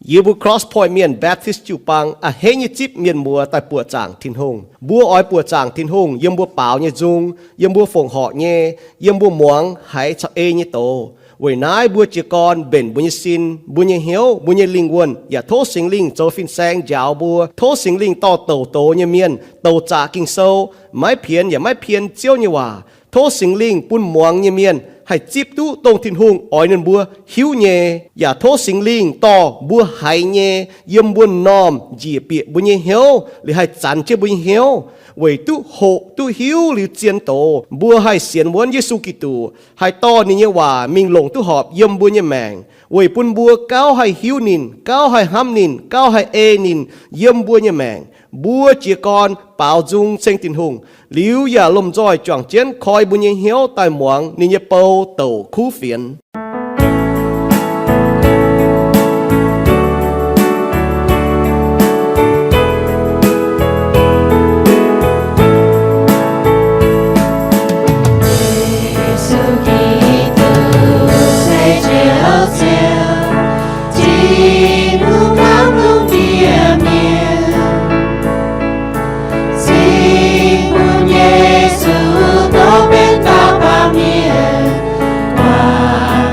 Yie mbuo Cross Point Mienh Baptist jiu-baang a'hneiv nyei zipv mienh muoz daaih buoqc zaangc Tin-Hungh. Mbuo oix buoqc zaangc Tin-Hungh yiem mbuo baaux nyei nzung, yiem mbuo fongc horc nyei, yiem mbuo muangx haiz caux ei nyei doz. Weic naaiv mbuo jiez gorn mbenc mbuo nyei sin, mbuo nyei hnyouv, mbuo nyei lingh wuonh, yaac tov Singx Lingh zoux fin-saeng njaaux mbuo. Tov Singx Lingh dorh douc doz nyei mienh, douc zaqc Ging-Sou, maiv pienx yaac maiv pien Ziouv nyei waac. Tov Singx Lingh bun muangx nyei mienh haih zipv duqv dongh Tin-Hungh oix ninh mbuo hiuv nyei. Yaac tov Singx Lingh dorh mbuo haiz nyei yiem mbuo m'normh njiec bieqc mbuo nyei hnyouv, liuz haih zanx jienv mbuo nyei hnyouv, weic duqv hoqc duqv hiuv liuz zien doz, mbuo haih sienx wuonv Yesu Giduc, haih dorh ninh nyei waac mingh longc duqv horpc yiem mbuo nyei maengc, weic bun mbuo gauh haih hiuv ninh, gauh haih hnamv ninh, gauh haih ei ninh yiem mbuo nyei maengc. Mbuo jiez gorn baaux nzung ceng Tin-Hungh, liuz yaac lomh nzoih juangc jienv koi mbuo nyei hnyouv daaih muangx ninh nyei bou douc kuv fienx. Yesu Giduc se Ziouv Ziouv, Tin-Hungh hnamv lungh ndiev mienh. Cing bun Yesu tov benx dauh baamh mienh, guangc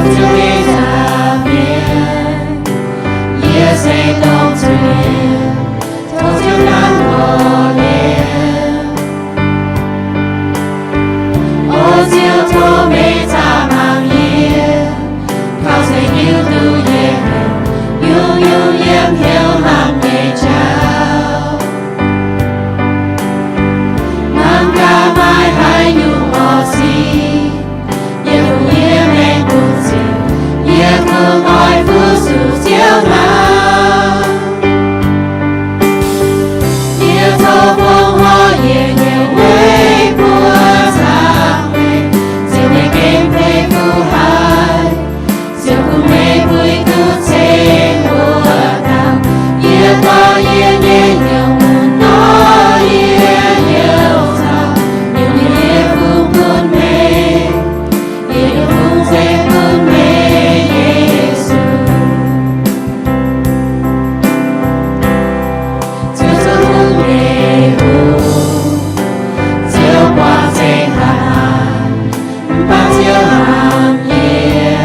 Ziouv nyei nzaangc mienh, yie se dongh zuiz-mienh, tov Ziouv gan mbuox yie. O Ziouv, tov meih zaah mangc yie, kaux se hiuv duqv yie heuc, nyungc-nyungc yiem hnyouv hnamv nyei jauv. Mangc gaax maaih haaix nyungc orqv sic, yie fungc yie maengc bun Ziouv, yie kungx oix fu-sux Ziouv hnangv. Yie zoux fongc horc yie nyei weic mbuo zaangc maengc, Ziouv, meih gengh fei fu haiz, Ziouv, kungx meih puix duqv ceng mbuo dauh. Yie dorh yie nyei hnyouv mun dorh yie hnyouv caux, yie nyei fungx bun meih, yie nyei fungx ceng bun meih, Yesu. Ziouv zoux hungh nyei hungh, Ziouv buangh ceng haaix, mv baac Ziouv hnamv yie.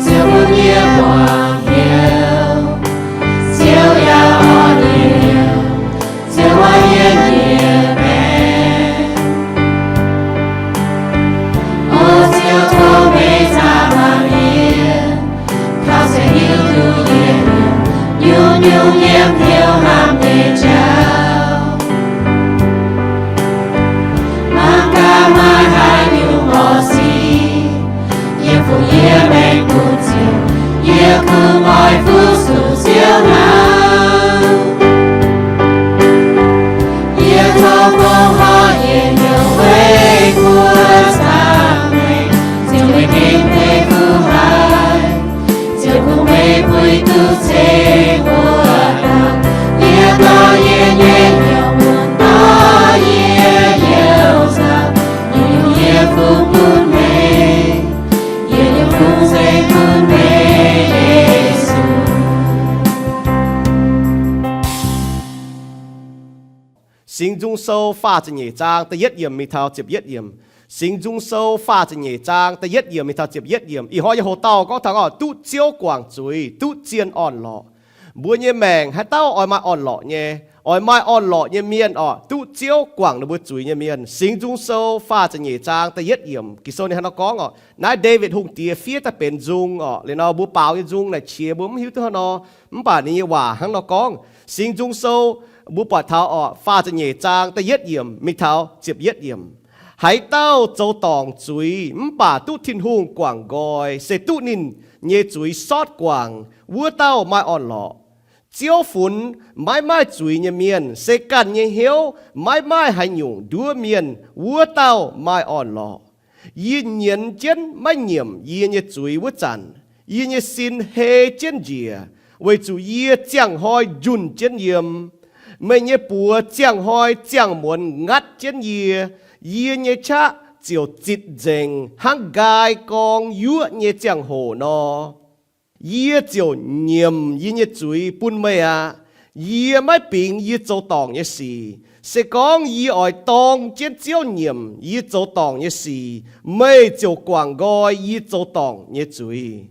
Ziouv bun yie buangh hnyouv, Ziouv yaac orn hnyouv, Ziouv oix yie nyei maengc. O Ziouv, tov meih zaah mangc yie, kaux se hiuv duqv yie heuc, nyungc-nyungc yiem hnyouv hnamv nyei jauv. Mangc gaax maaih haaix nyungc orqv sic, yie fungc yie maengc bun Ziouv, yie kungx oix fu-sux Ziouv hnangv. Yie zoux fongc horc yie nyei weic mbuo zaangc maengc, Ziouv, meih gengh fei fu haiz, Ziouv, kungx meih puix duqv ceng mbuo dauh. Yie dorh yie nyei hnyouv mun dorh yie hnyouv caux, yie nyei fungx bun meih, yie nyei fungx ceng bun meih, Yesu. Singx Nzung Sou faah ziepc nyeic zaang da'yietv yiemc mingh taux ziepc yietv yiemc. Singx Nzung Sou faah ziepc nyeic zaang da'yietv yiemc mingh taux ziepc yietv yiemc. Ih hnoi nyei hoc-dauh gorngv taux oc, duqv Ziouv guangc zuiz, duqv zien orn-lorqc. Mbuo nyei maengc haaix dauh oix maaih orn-lorqc nyei? Oix maaih orn-lorqc nyei mienh oc, duqv Ziouv guangc ninh mbuo zuiz nyei mienh. Singx Nzung Sou faah ziepc nyeic zaang da'yietv yiemc, Ging-Sou ninh hnangv nor gorngv oc. Naaiv Ndaawitv Hungh Diex fiev daaih benx nzung oc. Liuz nor mbuo baaux nyei nzung naaic qiex mbuo mv hiuv duqv hnangv nor, mv baac ninh nyei waac hnangv nor gorngv. Singx Nzung Sou mbuo buatc taux oc, faah ziepc nyeic zaang da'yietv yiemc mingh taux ziepc yietv yiemc. Haaix dauh zoux dorngc zuiz mv baac duqv Tin-Hungh guangc nqoi, se duqv ninh nyei zuiz sortv guangc, wuov dauh maaih orn-lorqc. Ziouv funx maiv maaih zuiz nyei mienh, se ganh nyei hnyouv maiv maaih haaix nyungc nduov mienh, wuov dauh maaih orn-lorqc. Yie nyienz jienv maiv nyiemc yie nyei zuiz wuov zanc, yie nyei sin hei jienv njiec, weic zuqc yie ziangh hnoi njunh jienv yiem. Meih nyei buoz ziangh hnoi ziangh muonz ngatv jienv yie. Yie nyei qaqv ziouc zitc nzengc hnangv nqaai gorng yuoqv nyei ziangh hoc nor. Yie ziouc nyiemc yie nyei zuiz bun meih aqv. Yie maiv bingx yie zoux dorngc nyei sic. Se gorngv yie oix dorng jienv Ziouv nyiemc yie zoux dorngc nyei sic, meih ziouc guangc nqoi yie zoux dorngc nyei zuiz.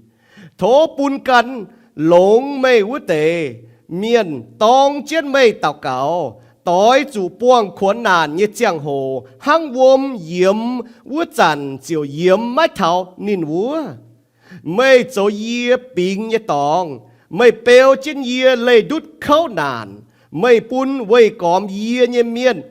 Tov bun gan longx meih wuov deix mienh dorng jienv meih daux gaux, doix zuqc buangh kuonx naanc nyei ziangh hoc hnangv wuom yiemx wuov zanc ziouc yiemx maiv taux ninh wuov. Meih zoux yie bingx nyei dorngx. Meih beu jienv yie leih ndutv kouv naanc. Meih bun weih gormx yie nyei mienh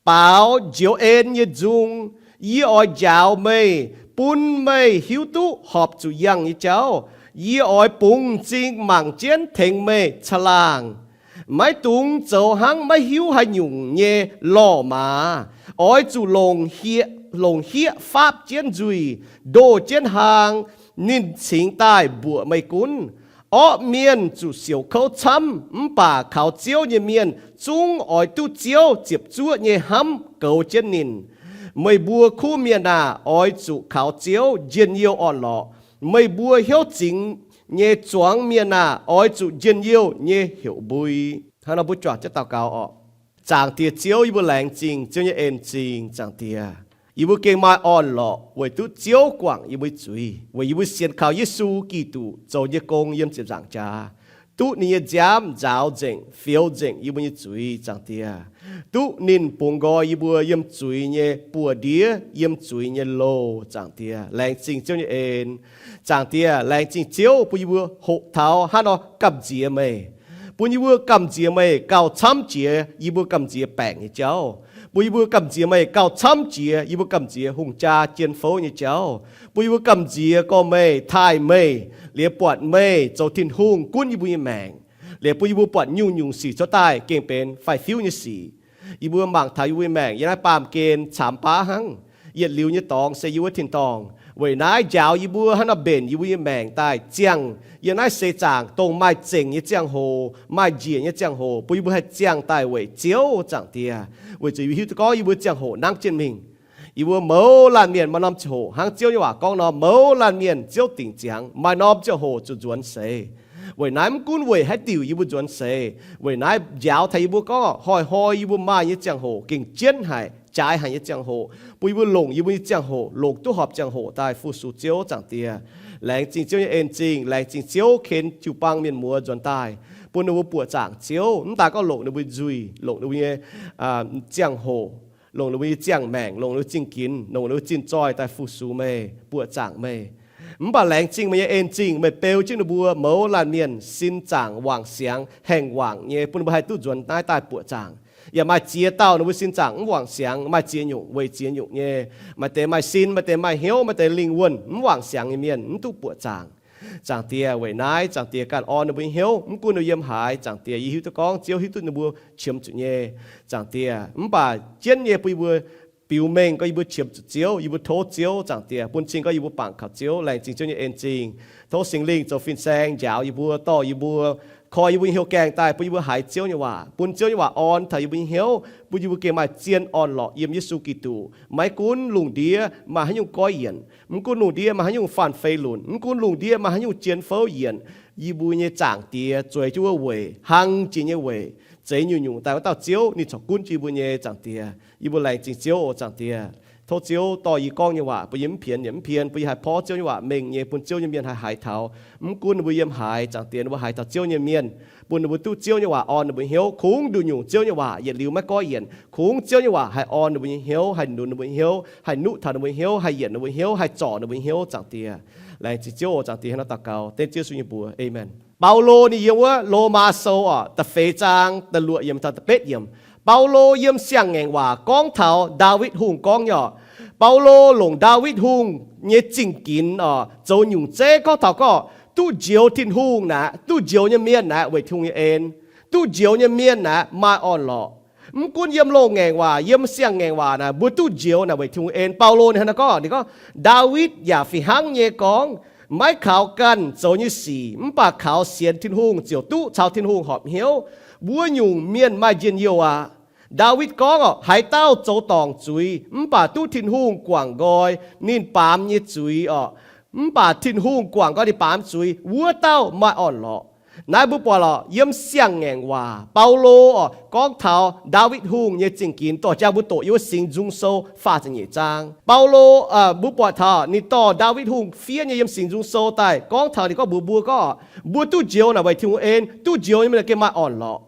baaux njoux en nyei nzung. Yie oix njaaux meih, bun meih hiuv duqv horpc zuqc yangh nyei jauv. Yie oix bungx m'zing mangc jienv tengx meih caangh laangh. Maiv dungx zoux hnangv maiv hiuv haaix nyungc nyei lorh maaz. Oix zuqc longc hieqv, longc hieqv faapv jienv nzuih, ndoh jienv hlaang, ninh cingx daaih mbuoqc meih gunv. Orqv mienh zuqc siouc kouv camv, mv baac kaux Ziouv nyei mienh zungv oix duqv Ziouv ziepc zuoqv nyei hnamv goux jienv ninh. Meih mbuo kuv mienh aah! Oix zuqc kaux Ziouv njien-youh orn-lorqc. Meih mbuo hnyouv zingx nyei zuangx mienh aah! Oix zuqc njien-youh nyei heuc mbui. Hnangv nor mbuo juangc jienv daux gaux oc. Zaangc Diex Ziouv, yie mbuo laengz zingh Ziouv nyei en-zingh. Zaangc Diex, Yie mbuo gengh maaih orn-lorqc weic duqv Ziouv guangc yie mbuo nyei zuiz, weic yie mbuo sienx kaux Yesu Giduc zoux nyei gong yiem ziepc nzaangc jaax, duqv ninh nyei nziaamv nzaaux nzengc, fioux nzengc yie mbuo nyei zuiz, Zaangc Diex. Duqv ninh bungx nqoi yie mbuo yiem zuiz nyei buoz-ndiev, yiem zuiz nyei loh, Zaangc Diex. Laengz zingh Ziouv nyei en. Zaangc Diex, laengz zingh Ziouv bun yie mbuo hoqc taux hnangv nor gamh nziex meih, bun yie mbuo gamh nziex meih gauh camv jiex yie mbuo gamh nziex baengc nyei jauv, bun yie mbuo gamh nziex meih gauh camv jiex yie mbuo gamh nziex hungh jaa jien fouv nyei jauv, bun yie mbuo gamh nziex gorngv meih, taaih meih, liuz buatc meih zoux Tin-Hungh gunv yie mbuo nyei maengc, liuz bun yie mbuo buatc nyungc-nyungc sic cuotv daaih gengh benx faix-fiuv nyei sic. Yie mbuo mangc taux yie mbuo nyei maengc yiem naaiv baamh gen caamx baav hnangv. Yietc liuz nyei dorngx se yie mbuo tin-dorngh. Weic naaiv njaaux yie mbuo hnangv nor mbenc yie mbuo nyei maengc daaih ziangh yiem naaiv seix zaangc dongh maaih zengc nyei ziangh hoc, maaih njiec nyei ziangh hoc, bun yie mbuo haih ziangh daaih weic Ziouv, Zaangc Diex. Weic zuqc yie hiuv duqv gorngv yie mbuo ziangh hoc nangv jienv mingh. Yie mbuo mouz laanh mienh maaih norm ziangh hoc hnangv Ziouv nyei waac gorngv nor, mouz laanh mienh Ziouv dingc ziangx, maaih norm ziangh hoc zuqc nzuonx seix. Weic naaiv mv gunv weic haaix diuc yie mbuo nzuonx seix, weic naaiv njaaux taux yie mbuo gorngv hnoi-hnoi yie mbuo maaih nyei ziangh hoc gengh jienv haic, jaaix haic nyei ziangh hoc, bun yie mbuo longc yie mbuo nyei ziangh hoc, longc duqv horpc ziangh hoc daaih fu-sux Ziouv, Zaangc Diex. Laengz zingh Ziouv nyei en-zingh, laengz zingh Ziouv ken jiu-baang mienh muoz nzuonx daaih, bun ninh mbuo buoqc zaangc Ziouv, mv daaih gorngv longc ninh mbuo nzuih, longc ninh mbuo nyei ziangh hoc, longc ninh mbuo nyei ziangh maengc, longc ninh mbuo zingh ginx, longc ninh mbuo zinh zoih daaih fu-sux meih, buoqc zaangc meih. Mv baac laengz zingh meih nyei en-zingh, meih beu jienv ninh mbuo mouz laanh mienh sin zaangc wangc siangx, haengh wangc nyei, bun ninh mbuo haih duqv nzuonx naaiv daaih buoqc zaangc. Yaac maaih ziex dauh ninh mbuo sin zaangc mv wangc siangx, maaih ziex nyungc weic ziex nyungc nyei. Maaih deix maaih sin, maaih deix maaih hnyouv, maaih deix lingh wuonh mv wangc siangx nyei mienh mv duqv buoqc zaangc. Zaangc Diex, weic naaiv Zaangc Diex ganh orn ninh mbuo nyei hnyouv, mv gunv ninh mbuo yiem haaix, Zaangc Diex, yie hiuv duqv gorngv Ziouv hiuv duqv ninh mbuo qiemx zuqc nyei. Zaangc Diex, mv baac jienv nyei bun yie mbuo biux mengh gorngv yie mbuo qiemx zuqc Ziouv, yie mbuo tov Ziouv, Zaangc Diex, bun cing gorngv yie mbuo bangc kaux Ziouv, laengz zingh Ziouv nyei en-zingh. Tov Singx Lingh zoux fin-saeng njaaux yie mbuo, dorh yie mbuo, koi yie mbuo nyei hnyouv gaengh daaih, bun yie mbuo haiz Ziouv nyei waac, bun Ziouv nyei waac orn taux yie mbuo nyei hnyouv, bun yie mbuo gengh maaih zien orn-lorqc yiem Yesu Giduc. Maiv gunv lungh ndiev maaih haaix nyungc goiv yienc, mv gunv lungh ndiev maaih haaix nyungc faanh fei lunc, mv gunv lungh ndiev maaih haaix nyungc jien fouv yienc, yie mbuo nyei Zaangc Diex zueiz jienv wuov weic, hlang jiex nyei weic, zeix nyungc-nyungc daaih wuov dauh Ziouv ninh corc gunv jienv yie mbuo nyei, Zaangc Diex. Yie mbuo laengz zingh Ziouv oc, Zaangc Diex. Tov Ziouv dorh yie gorngv nyei waac bun yie mv pienx yaac mv pien, bun yie haih porv Ziouv nyei waac mengh nyei, bun Ziouv nyei mienh haih haiz taux. Mv gunv ninh mbuo yiem haaix, Zaangc Diex, ninh mbuo haiz taux Ziouv nyei mienh, bun ninh mbuo duqv Ziouv nyei waac orn ninh mbuo hnyouv. Kungx nduqc nyungc Ziouv nyei waac yietc liuz maiv goiv yienc. Kungx Ziouv nyei waac haih orn ninh mbuo nyei hnyouv, haih lunx ninh mbuo nyei hnyouv, haih nuqv taux ninh mbuo nyei hnyouv, haih yienc ninh mbuo nyei hnyouv, haih zorc ninh mbuo nyei hnyouv, Zaangc Diex. Laengz zingh Ziouv oc, Zaangc Diex, hnangv naaiv daux gaux dengv Ziouv Yesu nyei mbuox, aamen. Baulo ninh yiem wuov Lomaa Sou oc, da'feix zaang da'luoqc yiemc taux da'betv yiemc. Baulo yiem Siang-Ngaengc Waac gorngv taux Ndaawitv Hungh gorngv nyei oc. Baulo longc Ndaawitv Hungh nyei zingh ginx oc, zoux nyungc zeiv gorngv taux gorngv duqv njoux Tin-Hungh naaic, duqv njoux nyei mienh naaic weic Tin-Hungh nyei en. Duqv njoux nyei mienh naaic maaih orn-lorqc. Mv gunv yiem Loz-Ngaengc Waac, yiem Siang-Ngaengc Waac naaic, mbuo duqv njoux naaic weic Tin-Hungh en. Baulo ninh hnangv naaiv gorngv, ninh gorngv, Ndaawitv yaac fih hnangv nyei gorngv, maiv kaux ganh zoux nyei sic, mv baac kaux sienx Tin-Hungh ziouc duqv caux Tin-Hungh horpc hnyouv. Wuov nyungc mienh maaih njien-youh aqv. Ndaawitv gorngv oc, haaix dauh zoux dorngc zuiz mv baac duqv Tin-Hungh guangc nqoi ninh baamz nyei zuiz oc, mv baac Tin-Hungh guangc nqoi ninh baamz zuiz, wuov dauh maaih orn-lorqc. Naaiv mbuo buatc lorqc, yiem Siang-Ngaengc Waac, Baulo oc, gorngv taux Ndaawitv Hungh nyei zingh ginx, dorh jang mbuo doqc yiem wuov Singx Nzung Sou faah ziepc nyeic zaang. Baulo, mbuo buatc taux ninh dorh Ndaawitv Hungh fiev nyei yiem Singx Nzung Sou daaih gorngv taux ninh gorngv mbuox mbuo gorngv, mbuo duqv njoux naaic weic Tin-Hungh en, duqv njoux nyei mienh gengh maaih orn-lorqc.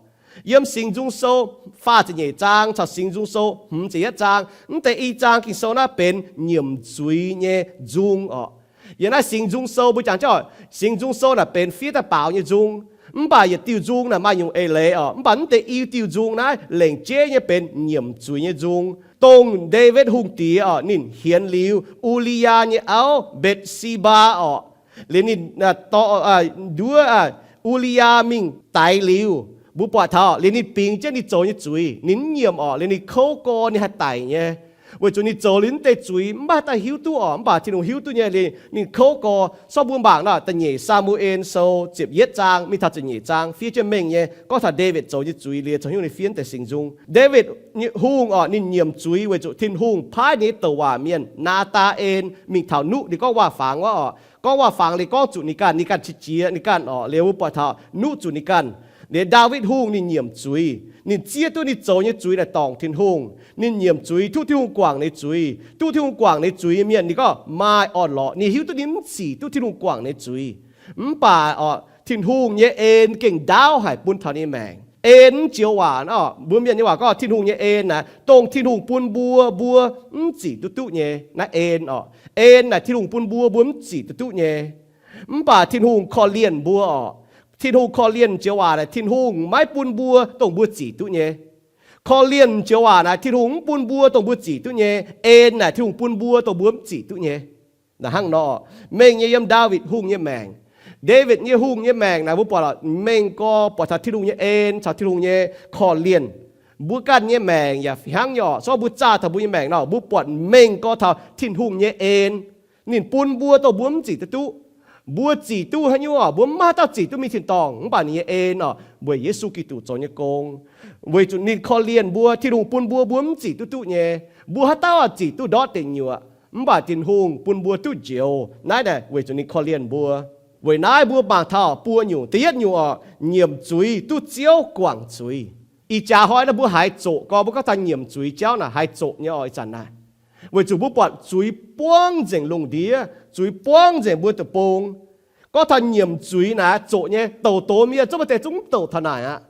Yiem Singx Nzung Sou faah ziepc nyeic zaang caux Singx Nzung Sou hmz ziepc yietv zaang, mv deix i zaang Ging-Sou naaiv benx nyiemc zuiz nyei nzung oc. Yiem naaiv Singx Nzung Sou mbuo jangx jienv oc, Singx Nzung Sou naaic benx fiev daaih baaux nyei nzung. Mv baac yietc diuh nzung naaic maaih nyungc eix leiz oc. Mv baac mv deix i diuh nzung naaiv lengc jeiv nyei benx nyiemc zuiz nyei nzung. Dongh Ndaawitv Hungh Diex oc, ninh hienx liuz U^li^yaa nyei auv, Mbetc^si^mbaa oc, liuz ninh nduov U^li^yaa mingh daix liuz, mbuo buatc taux liuz ninh bingx jienv ninh zoux nyei zuiz, ninh mv nyiemc oc, liuz ninh kouv gorx ninh haih daic nyei. Weic zuqc ninh zoux liuz mv deix zuiz mv maaih haaix dauh hiuv duqv oc, mv baac Tin-Hungh hiuv duqv nyei. Liuz ninh kouv gorx. Sor mbuo mangc nor, da'nyeic Saa^mu^en Sou ziepc yietv zaang mingh taux ziepc nyeic zaang fiev jienv mengh nyei, gorngv taux Ndaawitv zoux nyei zuiz liuz caux hnyouv ninh fiev deix Singx Nzung. Ndaawitv Hungh oc, ninh nyiemc zuiz weic zuqc Tin-Hungh paaiv ninh nyei douc waac mienh, Naa^taa^en, mingh taux nuqv ninh gorngv waac-fangx wuov oc. Gorngv waac-fangx liuz gorngv zuqc ninh ganh, ninh ganh qiex jiez ninh ganh oc, liuz mbuo buatc taux nuqv zuqc ninh ganh. Liuz Ndaawitv Hungh ninh nyiemc zuiz, ninh zieqv duqv ninh zoux nyei zuiz naaic dorngc Tin-Hungh. Ninh nyiemc zuiz, duqv Tin-Hungh guangc ninh zuiz. Duqv Tin-Hungh guangc ninh zuiz mienh ninh gorngv maaih orn-lorqc. Ninh hiuv duqv ninh mv zic duqv Tin-Hungh guangc ninh zuiz. Mv baac orqc, Tin-Hungh nyei en gengh ndaauv haic bun taux ninh maengc. En mv joux waac orqc, mbuo mienh nyei waac gorngv Tin-Hungh nyei en naaic, dongh Tin-Hungh bun mbuo, mbuo mv zic duqv duqv nyei. Naaiv en orqc, en naaic Tin-Hungh bun mbuo, mbuo mv zic duqv duqv nyei. Mv baac Tin-Hungh korv-lienh mbuo orqc. Tin-Hungh korv-lienh joux waac naaic, Tin-Hungh maiv bun mbuo dongh mbuo zic duqv nyei. Korv-lienh joux waac naaic, Tin-Hungh mv bun mbuo dongh mbuo zic duqv nyei. En naaic Tin-Hungh bun mbuo dongh mbuo mv zic duqv nyei. Naaic hnangv nor, mengh nyei yiem Ndaawitv Hungh nyei maengc. Ndaawitv nyei hungh nyei maengc naaic mbuo buatc mengh gorx buatc taux Tin-Hungh nyei en caux Tin-Hungh nyei korv-lienh. Mbuo ganh nyei maengc yaac hnangv nyei orqc. Sortv mbuo zaah taux mbuo nyei maengc nor, mbuo buatc mengh gorx taux Tin-Hungh nyei en. Ninh bun mbuo dongh mbuo mv zic duqv duqv. Mbuo zic duqv haaix nyungc orqc, mbuo maiv dauh zic duqv mingh tin-dorngh. Mv baac ninh nyei en orqc, weic Yesu Giduc zoux nyei gong, weic zuqc ninh korv-lienh mbuo, Tin-Hungh bun mbuo, mbuo mv zic duqv duqv nyei. Mbuo haaix dauh zic duqv ndortv deic nyuoqc, mv baac Tin-Hungh bun mbuo duqv njoux. Naaiv naaic weic zuqc ninh korv-lienh mbuo. Weic naaiv mbuo mangc taux buo nyungc. Da'yietv nyungc orqc, nyiemc zuiz duqv Ziouv guangc zuiz. Ih jaax hnoi naaiv mbuo haiz zoqc gorngv mbuo gorngv taux nyiemc zuiz jauv naaic haiz zoqc nyei orqc. Ih zanc naaic weic zuqc mbuo buatc zuiz buangv nzengc lungh ndiev, zuiz buangv nzengc mbuo deic-bung. Gorngv taux nyiemc zuiz naaic zoqc nyei, douc doz mienh zungv maaih deix zungv mv douc taux naaic aqv.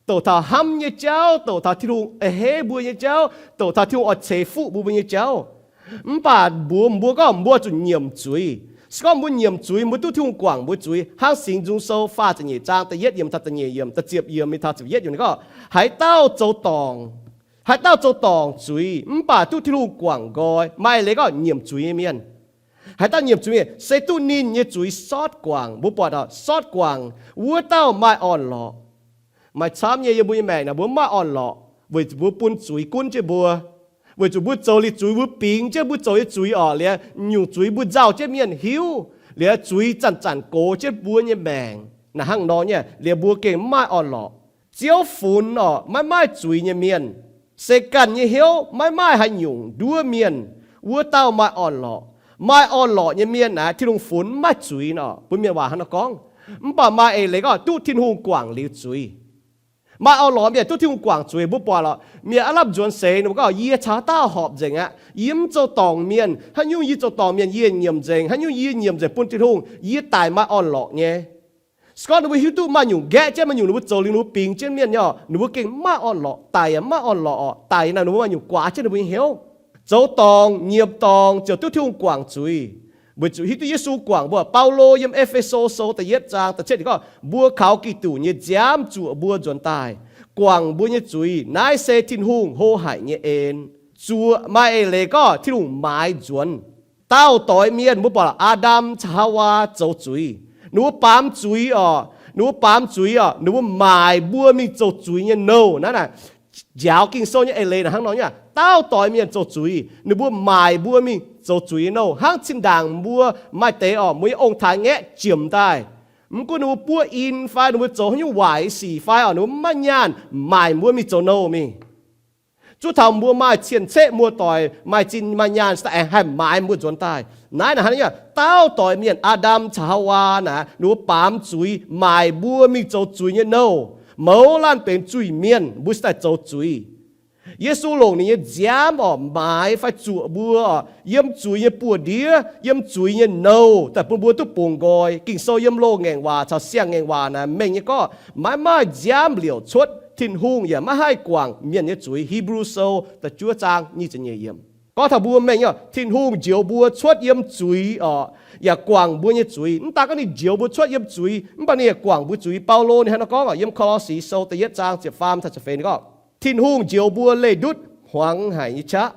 Douc taux hnamv nyei jauv, douc taux Tin-Hungh a'hneiv mbuo nyei jauv, douc taux Tin-Hungh oix ceix fuqv mbuo, mbuo nyei jauv. Mv baac mbuox mbuo gorngv mbuo zuqc nyiemc zuiz. Se gorngv mbuo nyiemc zuiz, mbuo duqv Tin-Hungh guangc mbuo zuiz. Hnangv Singx Nzung Sou faah ziepc nyeic zaang da'yietv yiemc taux da'nyeic yiemc, da'ziepc yiemc mingh taux ziepc yietv yiemc ninh gorngv, haaix dauh zoux dorngc, haaix dauh zoux dorngc zuiz mv baac duqv Tin-Hungh guangc nqoi, maaih leiz gorngv nyiemc zuiz nyei mienh. Haaix dauh nyiemc zuiz mienh se duqv ninh nyei zuiz sortv guangc. Mbuo buatc orqc, sortv guangc wuov dauh maaih orn-lorqc. Maaih camv nyei yiem mbuo nyei maengc naaic mbuo mv maaih orn-lorqc weic zuqc mbuo bun zuiz gunv jienv mbuo. Weic zuqc mbuo zoux liuz zuiz, mbuo bingx jienv mbuo zoux nyei zuiz orqc, liuz nyungc zuiz mbuo nzauh jienv mienh hiuv, liuz zuiz zanc-zanc gox jienv mbuo nyei maengc. Naaic hnangv nor nyei, liuz mbuo gengh mv maaih orn-lorqc. Ziouv funx orqc, maiv maaih zuiz nyei mienh, se ganh nyei hnyouv maiv maaih haaix nyungc nduov mienh, wuov dauh maaih orn-lorqc. Maaih orn-lorqc nyei mienh naaic Tin-Hungh funx mv maaih zuiz nor. Mbuo mienh waac hnangv nor gorngv. Mv baac maaih eix leiz gorngv duqv Tin-Hungh guangc liuz zuiz. Maaih orn-lorqc mienh duqv Tin-Hungh guangc zuiz. Mbuo buatc lorqc, mienh aav lamh nzuonx seix ninh mbuo gorngv, yie caux haaix dauh horpc nzengc aqv. Yie mv zoux dorngc mienh. Haaix nyungc yie zoux dorngc mienh yie nyiemc nzengc. Haaix nyungc yie nyiemc nzengc bun Tin-Hungh, yie daic maaih orn-lorqc nyei. Se gorngv ninh mbuo hiuv duqv maaih nyungc nqaeqv jienv, maaih nyungc ninh mbuo zoux liuz ninh mbuo bingx jienv mienh nyei orqc, ninh mbuo gengh mv maaih orn-lorqc, daic yaac mv maaih orn-lorqc orqc. Daic naaic ninh mbuo maaih nyungc guaax jienv ninh mbuo nyei hnyouv. Zoux dorngc, nyiemc dorngc ziouc duqv Tin-Hungh guangc zuiz. Weic zuqc hiuv duqv Yesu guangc mbuo. Baulo yiem E^fe^so Sou da'yietv zaang da'cietv gorngv, mbuo kaux Giduc nyei nziaamv zuoqc mbuo nzuonx daaih, guangc mbuo nyei zuiz. Naaiv se Tin-Hungh hlo haic nyei en. Zuoqc maaih eix leiz gorngv Tin-Hungh maaiz nzuonx. Daauh doix mienh mbuo buatc Aa^ndam caux Haawaa zoux zuiz. Ninh mbuo baamz zuiz orqc, ninh mbuo baamz zuiz orqc, ninh mbuo maaic mbuo mingh zoux zuiz nyei nouh. Naaiv naaic njaaux Ging-Sou nyei eix leiz naaic hnangv nor nyei. Daauh doix mienh zoux zuiz, ninh mbuo maaic mbuo mingh zoux zuiz nyei nouh. Hnangv zinh ndaangc mbuo maaih deix orqc, mbuo nyei ong-taaix-ngaeqv jiemx daaih, mv gunv ninh mbuo buov in fai ninh mbuo zoux haaix nyungc waaic sic fai orqc, ninh mbuo maiv nyaanh maaic mbuo mingh zoux nouh mingh. Zuov taux mbuo maaih cien-ceqv muoz-doic, maaih zinh maaih nyaanh se daaih aengx haih maaiz mbuo nzuonx daaih. Naaiv naaic hnangv naaiv nyei, daauh doix mienh Aa^ndam caux Haawaa naaic, ninh mbuo baamz zuiz, maaic mbuo mingh zoux zuiz nyei nouh. Mouz laanh benx zuiz-mienh, mbuo se daaih zoux zuiz. Yesu longc ninh nyei nziaamv orqc, maaiz fai zuoqc mbuo orqc, yiem zuiz nyei buoz-ndiev, yiem zuiz nyei nouh daaih bun mbuo duqv bungx nqoi. Ging-Sou yiem Loz-Ngaengc Waac caux Siang-Ngaengc Waac naaic mengh nyei gorngv, maiv maaih nziaamv liouc cuotv, Tin-Hungh yaac maiv haih guangc mienh nyei zuiz. Hipv^lu Sou da'juov zaang nyic ziepc nyeic yiemc gorngv taux mbuo mengh nyei, Tin-Hungh njoux mbuo cuotv yiem zuiz orqc, yaac guangc mbuo nyei zuiz. Mv daan gorngv ninh njoux mbuo cuotv yiem zuiz, mv baac ninh yaac guangc mbuo zuiz. Baulo ninh hnangv nor gorngv orqc, yiem Ko^lo^si Sou da'yietv zaang ziepc faam taux ziepc feix ninh gorngv, Tin-Hungh njoux mbuo leih ndutv hmuangx haic nyei qaqv,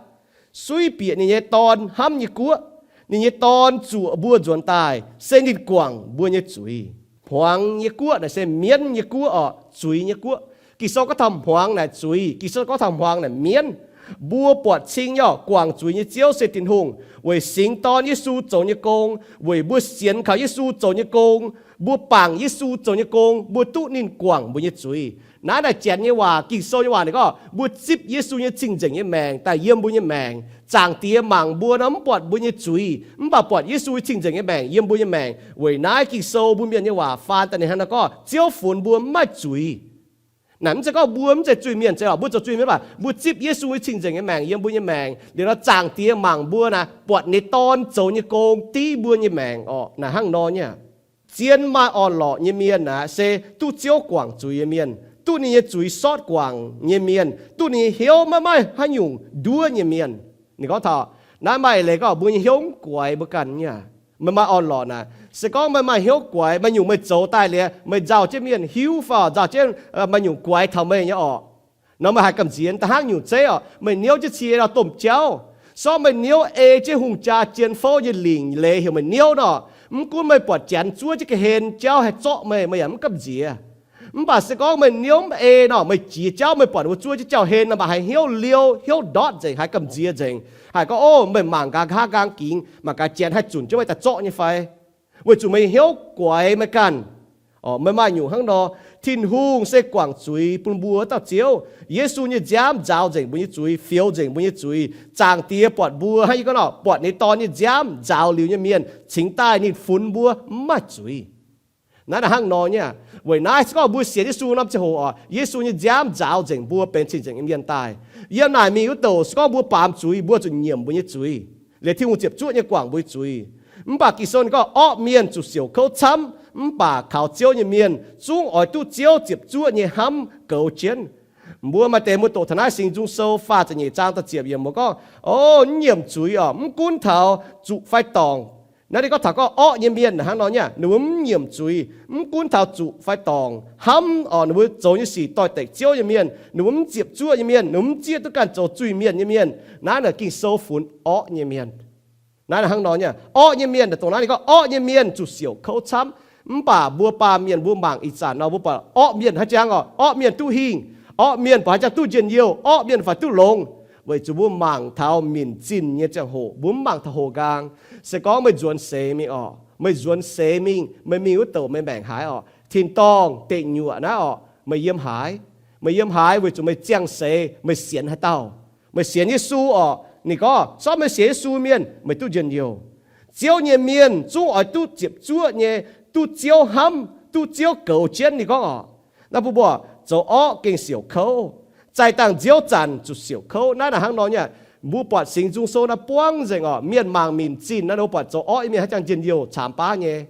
suiv bieqc ninh nyei Dorn hnamv nyei guoqv. Ninh nyei Dorn zuoqc mbuo nzuonx daaih se ninh guangc mbuo nyei zuiz. Hmuangx nyei guoqv naaic se mienv nyei guoqv orqc, zuiz nyei guoqv. Ging-Sou gorngv taux hmuangx naaic zuiz, Ging-Sou gorngv taux hmuangx naaic mienv. Mbuo buatc cing nyei orqc, guangc zuiz nyei Ziouv se Tin-Hungh. Weic singx Dorn Yesu zoux nyei gong, weic mbuo sienx kaux Yesu zoux nyei gong, mbuo bangc Yesu zoux nyei gong, mbuo duqv ninh guangc mbuo nyei zuiz. Naaiv naaic Janx nyei waac, Ging-Sou nyei waac ninh gorngv, mbuo zipv Yesu nyei cing-nzengc nyei maengc daaih yiem mbuo nyei maengc. Zaangc Diex mangc mbuo nor mv buatc mbuo nyei zuiz, mv baac buatc Yesu cing-nzengc nyei maengc yiem mbuo nyei maengc. Weic naaiv Ging-Sou mbuo mienh nyei waac faan daaih ninh hnangv nor gorngv, Ziouv funx mbuo mv maaih zuiz. Naaic mv zeiz gorngv mbuo mv zeiz zuiz-mienh, zeiz oc, mbuo zoux zuiz-mienh mv baac mbuo zipv Yesu nyei cing-nzengc nyei maengc yiem mbuo nyei maengc liuz nor, zaangc Diex mangc mbuo naaic, buatc ninh nyei Dorn zoux nyei gong div mbuo nyei maengc oc. Naaic hnangv nor nyei. Zien maaih orn-lorqc nyei mienh naaic se duqv Ziouv guangc zuiz nyei mienh, duqv ninh nyei zuiz sortv guangc nyei mienh, duqv ninh nyei hnyouv maiv maaih haaix nyungc nduov nyei mienh. Ninh gorngv taux naaiv maaih eix leiz gorngv mbuo nyei hnyouv mv guaix mbuo ganh nyei. Meih maaih orn-lorqc naaic, se gorngv meih maaih hnyouv guaix, maaih nyungc meih zoux daaih liuz meih nzauh jienv mienh hiuv fai nzauh jienv maaih nyungc guaix taux meih nyei orqc, nor meih haiz gamh nziex da'hnangv nyungc zeiv oc. Meih niouv jienv cie nor domh jauv, sortv meih niouv ei jienv hungh jaa jien fouv nyei lingc leiz heuc meih niouv nor, mv gunv meih buatc janx zuov jienv ga'hlen jauv haih zorqv meih, meih yaac mv gamh nziex. Mv baac se gorngv meih niouv mv ei nor, meih jiex jauv meih buatc ninh mbuo zuov jienv jauv-hlen nor, meih haiz hnyouv liouh, hnyouv ndortv nzengc, haiz gamh nziex nzengc, haiz gorngv, Ov, meih mangc gaax nqa'haav nqaang gingx, mangc gaax janx haih zunc jienv meih daaih zorqv nyei fai? Weic zuqc meih hnyouv guaix meih ganh. Meih maaih nyungc hnangv nor, Tin-Hungh se guangc zuiz bun mbuo dauh Ziouv. Yesu nyei nziaamv nzaaux nzengc mbuo nyei zuiz, fioux nzengc mbuo nyei zuiz. Zaangc Diex buatc mbuo hnangv yie gorngv nor, buatc ninh Dorn nyei nziaamv nzaaux liuz nyei mienh, cingx daaih ninh funx mbuo mv maaih zuiz. Naaiv naaic hnangv nor nyei. Weic naaiv se gorngv mbuo sienx Yesu norm ziangh hoc oc, Yesu nyei nziaamv nzaaux nzengc mbuo benx cing-nzengc nyei mienh daaih. Yiem naaic mingh wuov douc se gorngv mbuo baamz zuiz, mbuo zuqc nyiemc mbuo nyei zuiz, liuz Tin-Hungh ziepc zuoqv nyei guangc mbuo nyei zuiz. Mv baac Ging-Sou ninh gorngv orqv mienh zuqc siouc kouv camv, mv baac kaux Ziouv nyei mienh zungv oix duqv Ziouv ziepc zuoqv nyei hnamv goux jienv. Mbuo maaih deix mbuo doqc taux naaiv Singx Nzung Sou faah ziepc nyeic zaang da'ziepc yiemc mbuo gorngv, O, mv nyiemc zuiz oc, mv gunv taux zuqc fai dorngc. Naaiv ninh gorngv taux gorngv orqv nyei mienh hnangv nor nyei, ninh mbuo mv nyiemc zuiz, mv gunv taux zuqc fai dorngc, hnamv oc, ninh mbuo zoux nyei sic doix-dekc Ziouv nyei mienh, ninh mbuo mv ziepc zuoqv nyei mienh, ninh mbuo mv zieqv duqv ganh zoux zuiz-mienh nyei mienh. Naaiv naaic Ging-Sou funx orqv nyei mienh. Naaiv hnangv nor nyei, orqv nyei mienh dongh naaiv ninh gorngv orqv nyei mienh zuqc siouc kouv camv. Mv baac mbuo baamh mienh mbuo mangc ih zanc nor, mbuo buatc orqv mienh haaix jangx oc, orqv mienh duqv hingh, orqv mienh buatc haaix jangx duqv njien-youh, orqv mienh faix duqv longx. Weic zuqc mbuo mangc taux minc zinh nyei ziangh hoc, mbuo mv mangc taux hoqc nqaang. Se gorngv meih nzuonx seix mingh oc, meih nzuonx seix mingh, meih mingh wuov douc meih maengc haaix oc, tin-dorngh deic nyuoqc naaiv oc, meih yiem haaix? Meih yiem haaix weic zuqc meih ziangh seix meih sienx haaix dauh? Meih sienx Yesu oc. Ninh gorngv, Sortv meih sienx Yesu mienh, meih duqv njien-youh. Ziouv nyei mienh zungv oix duqv ziepc zuoqv nyei, duqv Ziouv hnamv, duqv Ziouv goux jienv. Ninh gorngv oc, naaiv mbuo mbuo zoux orqv gengh siouc kouv. Zaih dangh nziouv zanc zuqc siouc kouv. Naaiv naaic hnangv nor nyei. Mbuo buatc Singx Nzung Sou naaiv buangv nzengc oc, mienh mangc minc zinh naaiv, mbuo buatc zoux orqv nyei mienh haaix jangx njien-youh camx baav nyei.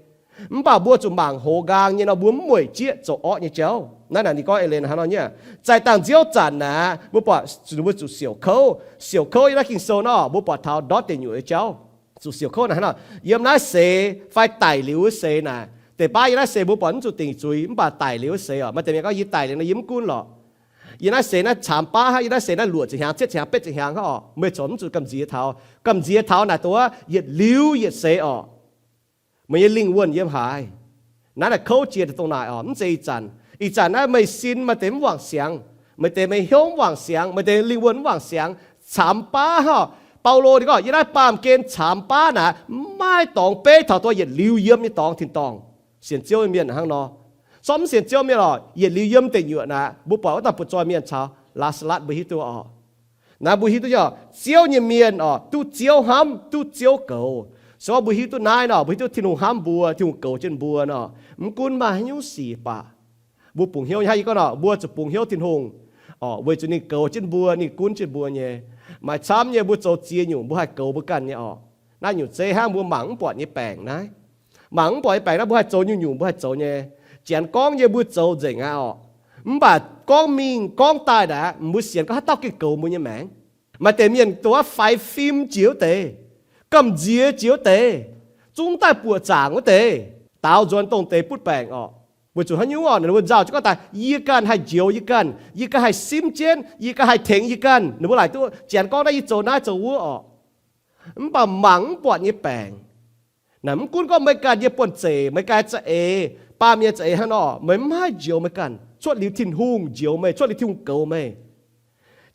Mv baac mbuo zuqc mangc hoz nqaang nyei nor, mbuo mv mueic jieqv zoux orqv nyei jauv. Naaiv naaic ninh gorngv eix leiz hnangv nor nyei. Zaih dangh nziouv zanc naaic, mbuo buatc mbuo zuqc siouc kouv. Siouc kouv yiem naaiv Ging-Sou nor, mbuo buatc taux ndortv deic nyuoqc nyei jauv. Zuqc siouc kouv naaic hnangv nor, yiem naaiv seix fai daic liuz wuov seix naaic, deix baav yiem naaiv seix mbuo buatc mv zuqc dingc zuiz, mv baac daic liuz wuov seix oc, maaih deix mienh gorngv, Yie daic liuz nor yie mv gunv lorqc. Yiem naaiv seix naaiv camx baav hnangv, yiem naaiv seix naaiv luoqc ziepc hnyangx, cietv ziepc hnyangx, betv ziepc hnyangx, haaix orqc, meih corc mv zuqc gamh nziex taux. Gamh nziex taux naaic dongh wuov yietc liuz yietc seix oc. Meih nyei lingh wuonh yiem haaix? Naaiv naaic kouv jiex dongh naaic oc, mv zeiz ih zanc. Ih zanc naaiv meih sin maaih deix mv wangc siangx, maaih deix meih hnyouv mv wangc siangx, maaih deix lingh wuonh mv wangc siangx, camx baav hnangv. Baulo ninh gorngv, yiem naaiv baamh gen camx baav naaic, mv maaih dorngx beiv taux dongh yietc liuz yiem nyei dorngx tin-dorngh. Sienx Ziouv nyei mienh hnangv nor. Sortv mv sienx Ziouv mienh oc, yietc liuz yiem deic nyuoqc naaic, mbuo buatc wuov dauh butv-zoih mienh caux Laa^saa^latv mbuo hiuv duqv oc. Naaiv mbuo hiuv duqv nyei oc, Ziouv nyei mienh oc, duqv Ziouv hnamv, duqv Ziouv goux. Se gorngv mbuo hiuv duqv naaiv nor, mbuo hiuv duqv Tin-Hungh hnamv mbuo, Tin-Hungh goux jienv mbuo nor, mv gunv maaih haaix nyungc sic baac, mbuo bungx hnyouv nyei hnangv yie gorngv nor, mbuo zuqc bungx hnyouv Tin-Hungh oc, weic zuqc ninh goux jienv mbuo, ninh gunv jienv mbuo nyei. Maaih camv nyei mbuo zoux ziex nyungc mbuo haih goux mbuo ganh nyei oc. Naaiv nyungc zeiv hnangv mbuo mangc mv buatc nyei baengc naaiv. Mangc mv buatc nyei baengc naaiv mbuo haih zoux nyungc-nyungc mbuo haih zoux nyei. Janx gorngv nyei mbuo zoux nzengc aqv oc. Mv baac gorngv mingh gorngv daaih naaic, mbuo sienx gorngv haaix dauh gengh goux mbuo nyei maengc? Maaih deix mienh dongh wuov faix fim jiex wuov deix, gamh nziex jiex wuov deix, zungv daaih buoqc zaangc wuov deix, daaux nzuonx dongh deix butv baengc oc. Weic zuqc haaix nyungc oc? Ninh mbuo nzauh jienv gorngv daaih, Yie ganh haih njoux yie ganh, yie ganh haih simv jienv, yie ganh haih tengx yie ganh. Ninh mbuo laaic duqv Janx gorngv naaiv, Yie zoux naaiv zoux wuov oc. Mv baac mangc mv buatc nyei baengc naaic, mv gunv gorngv meih ganh yiem buonv-zeic, meih ganh za'eix, baamh mienh za'eix hnangv nor, meih mv haih njoux meih ganh. Cuotv liuz Tin-Hungh njoux meih, cuotv liuz Tin-Hungh goux meih.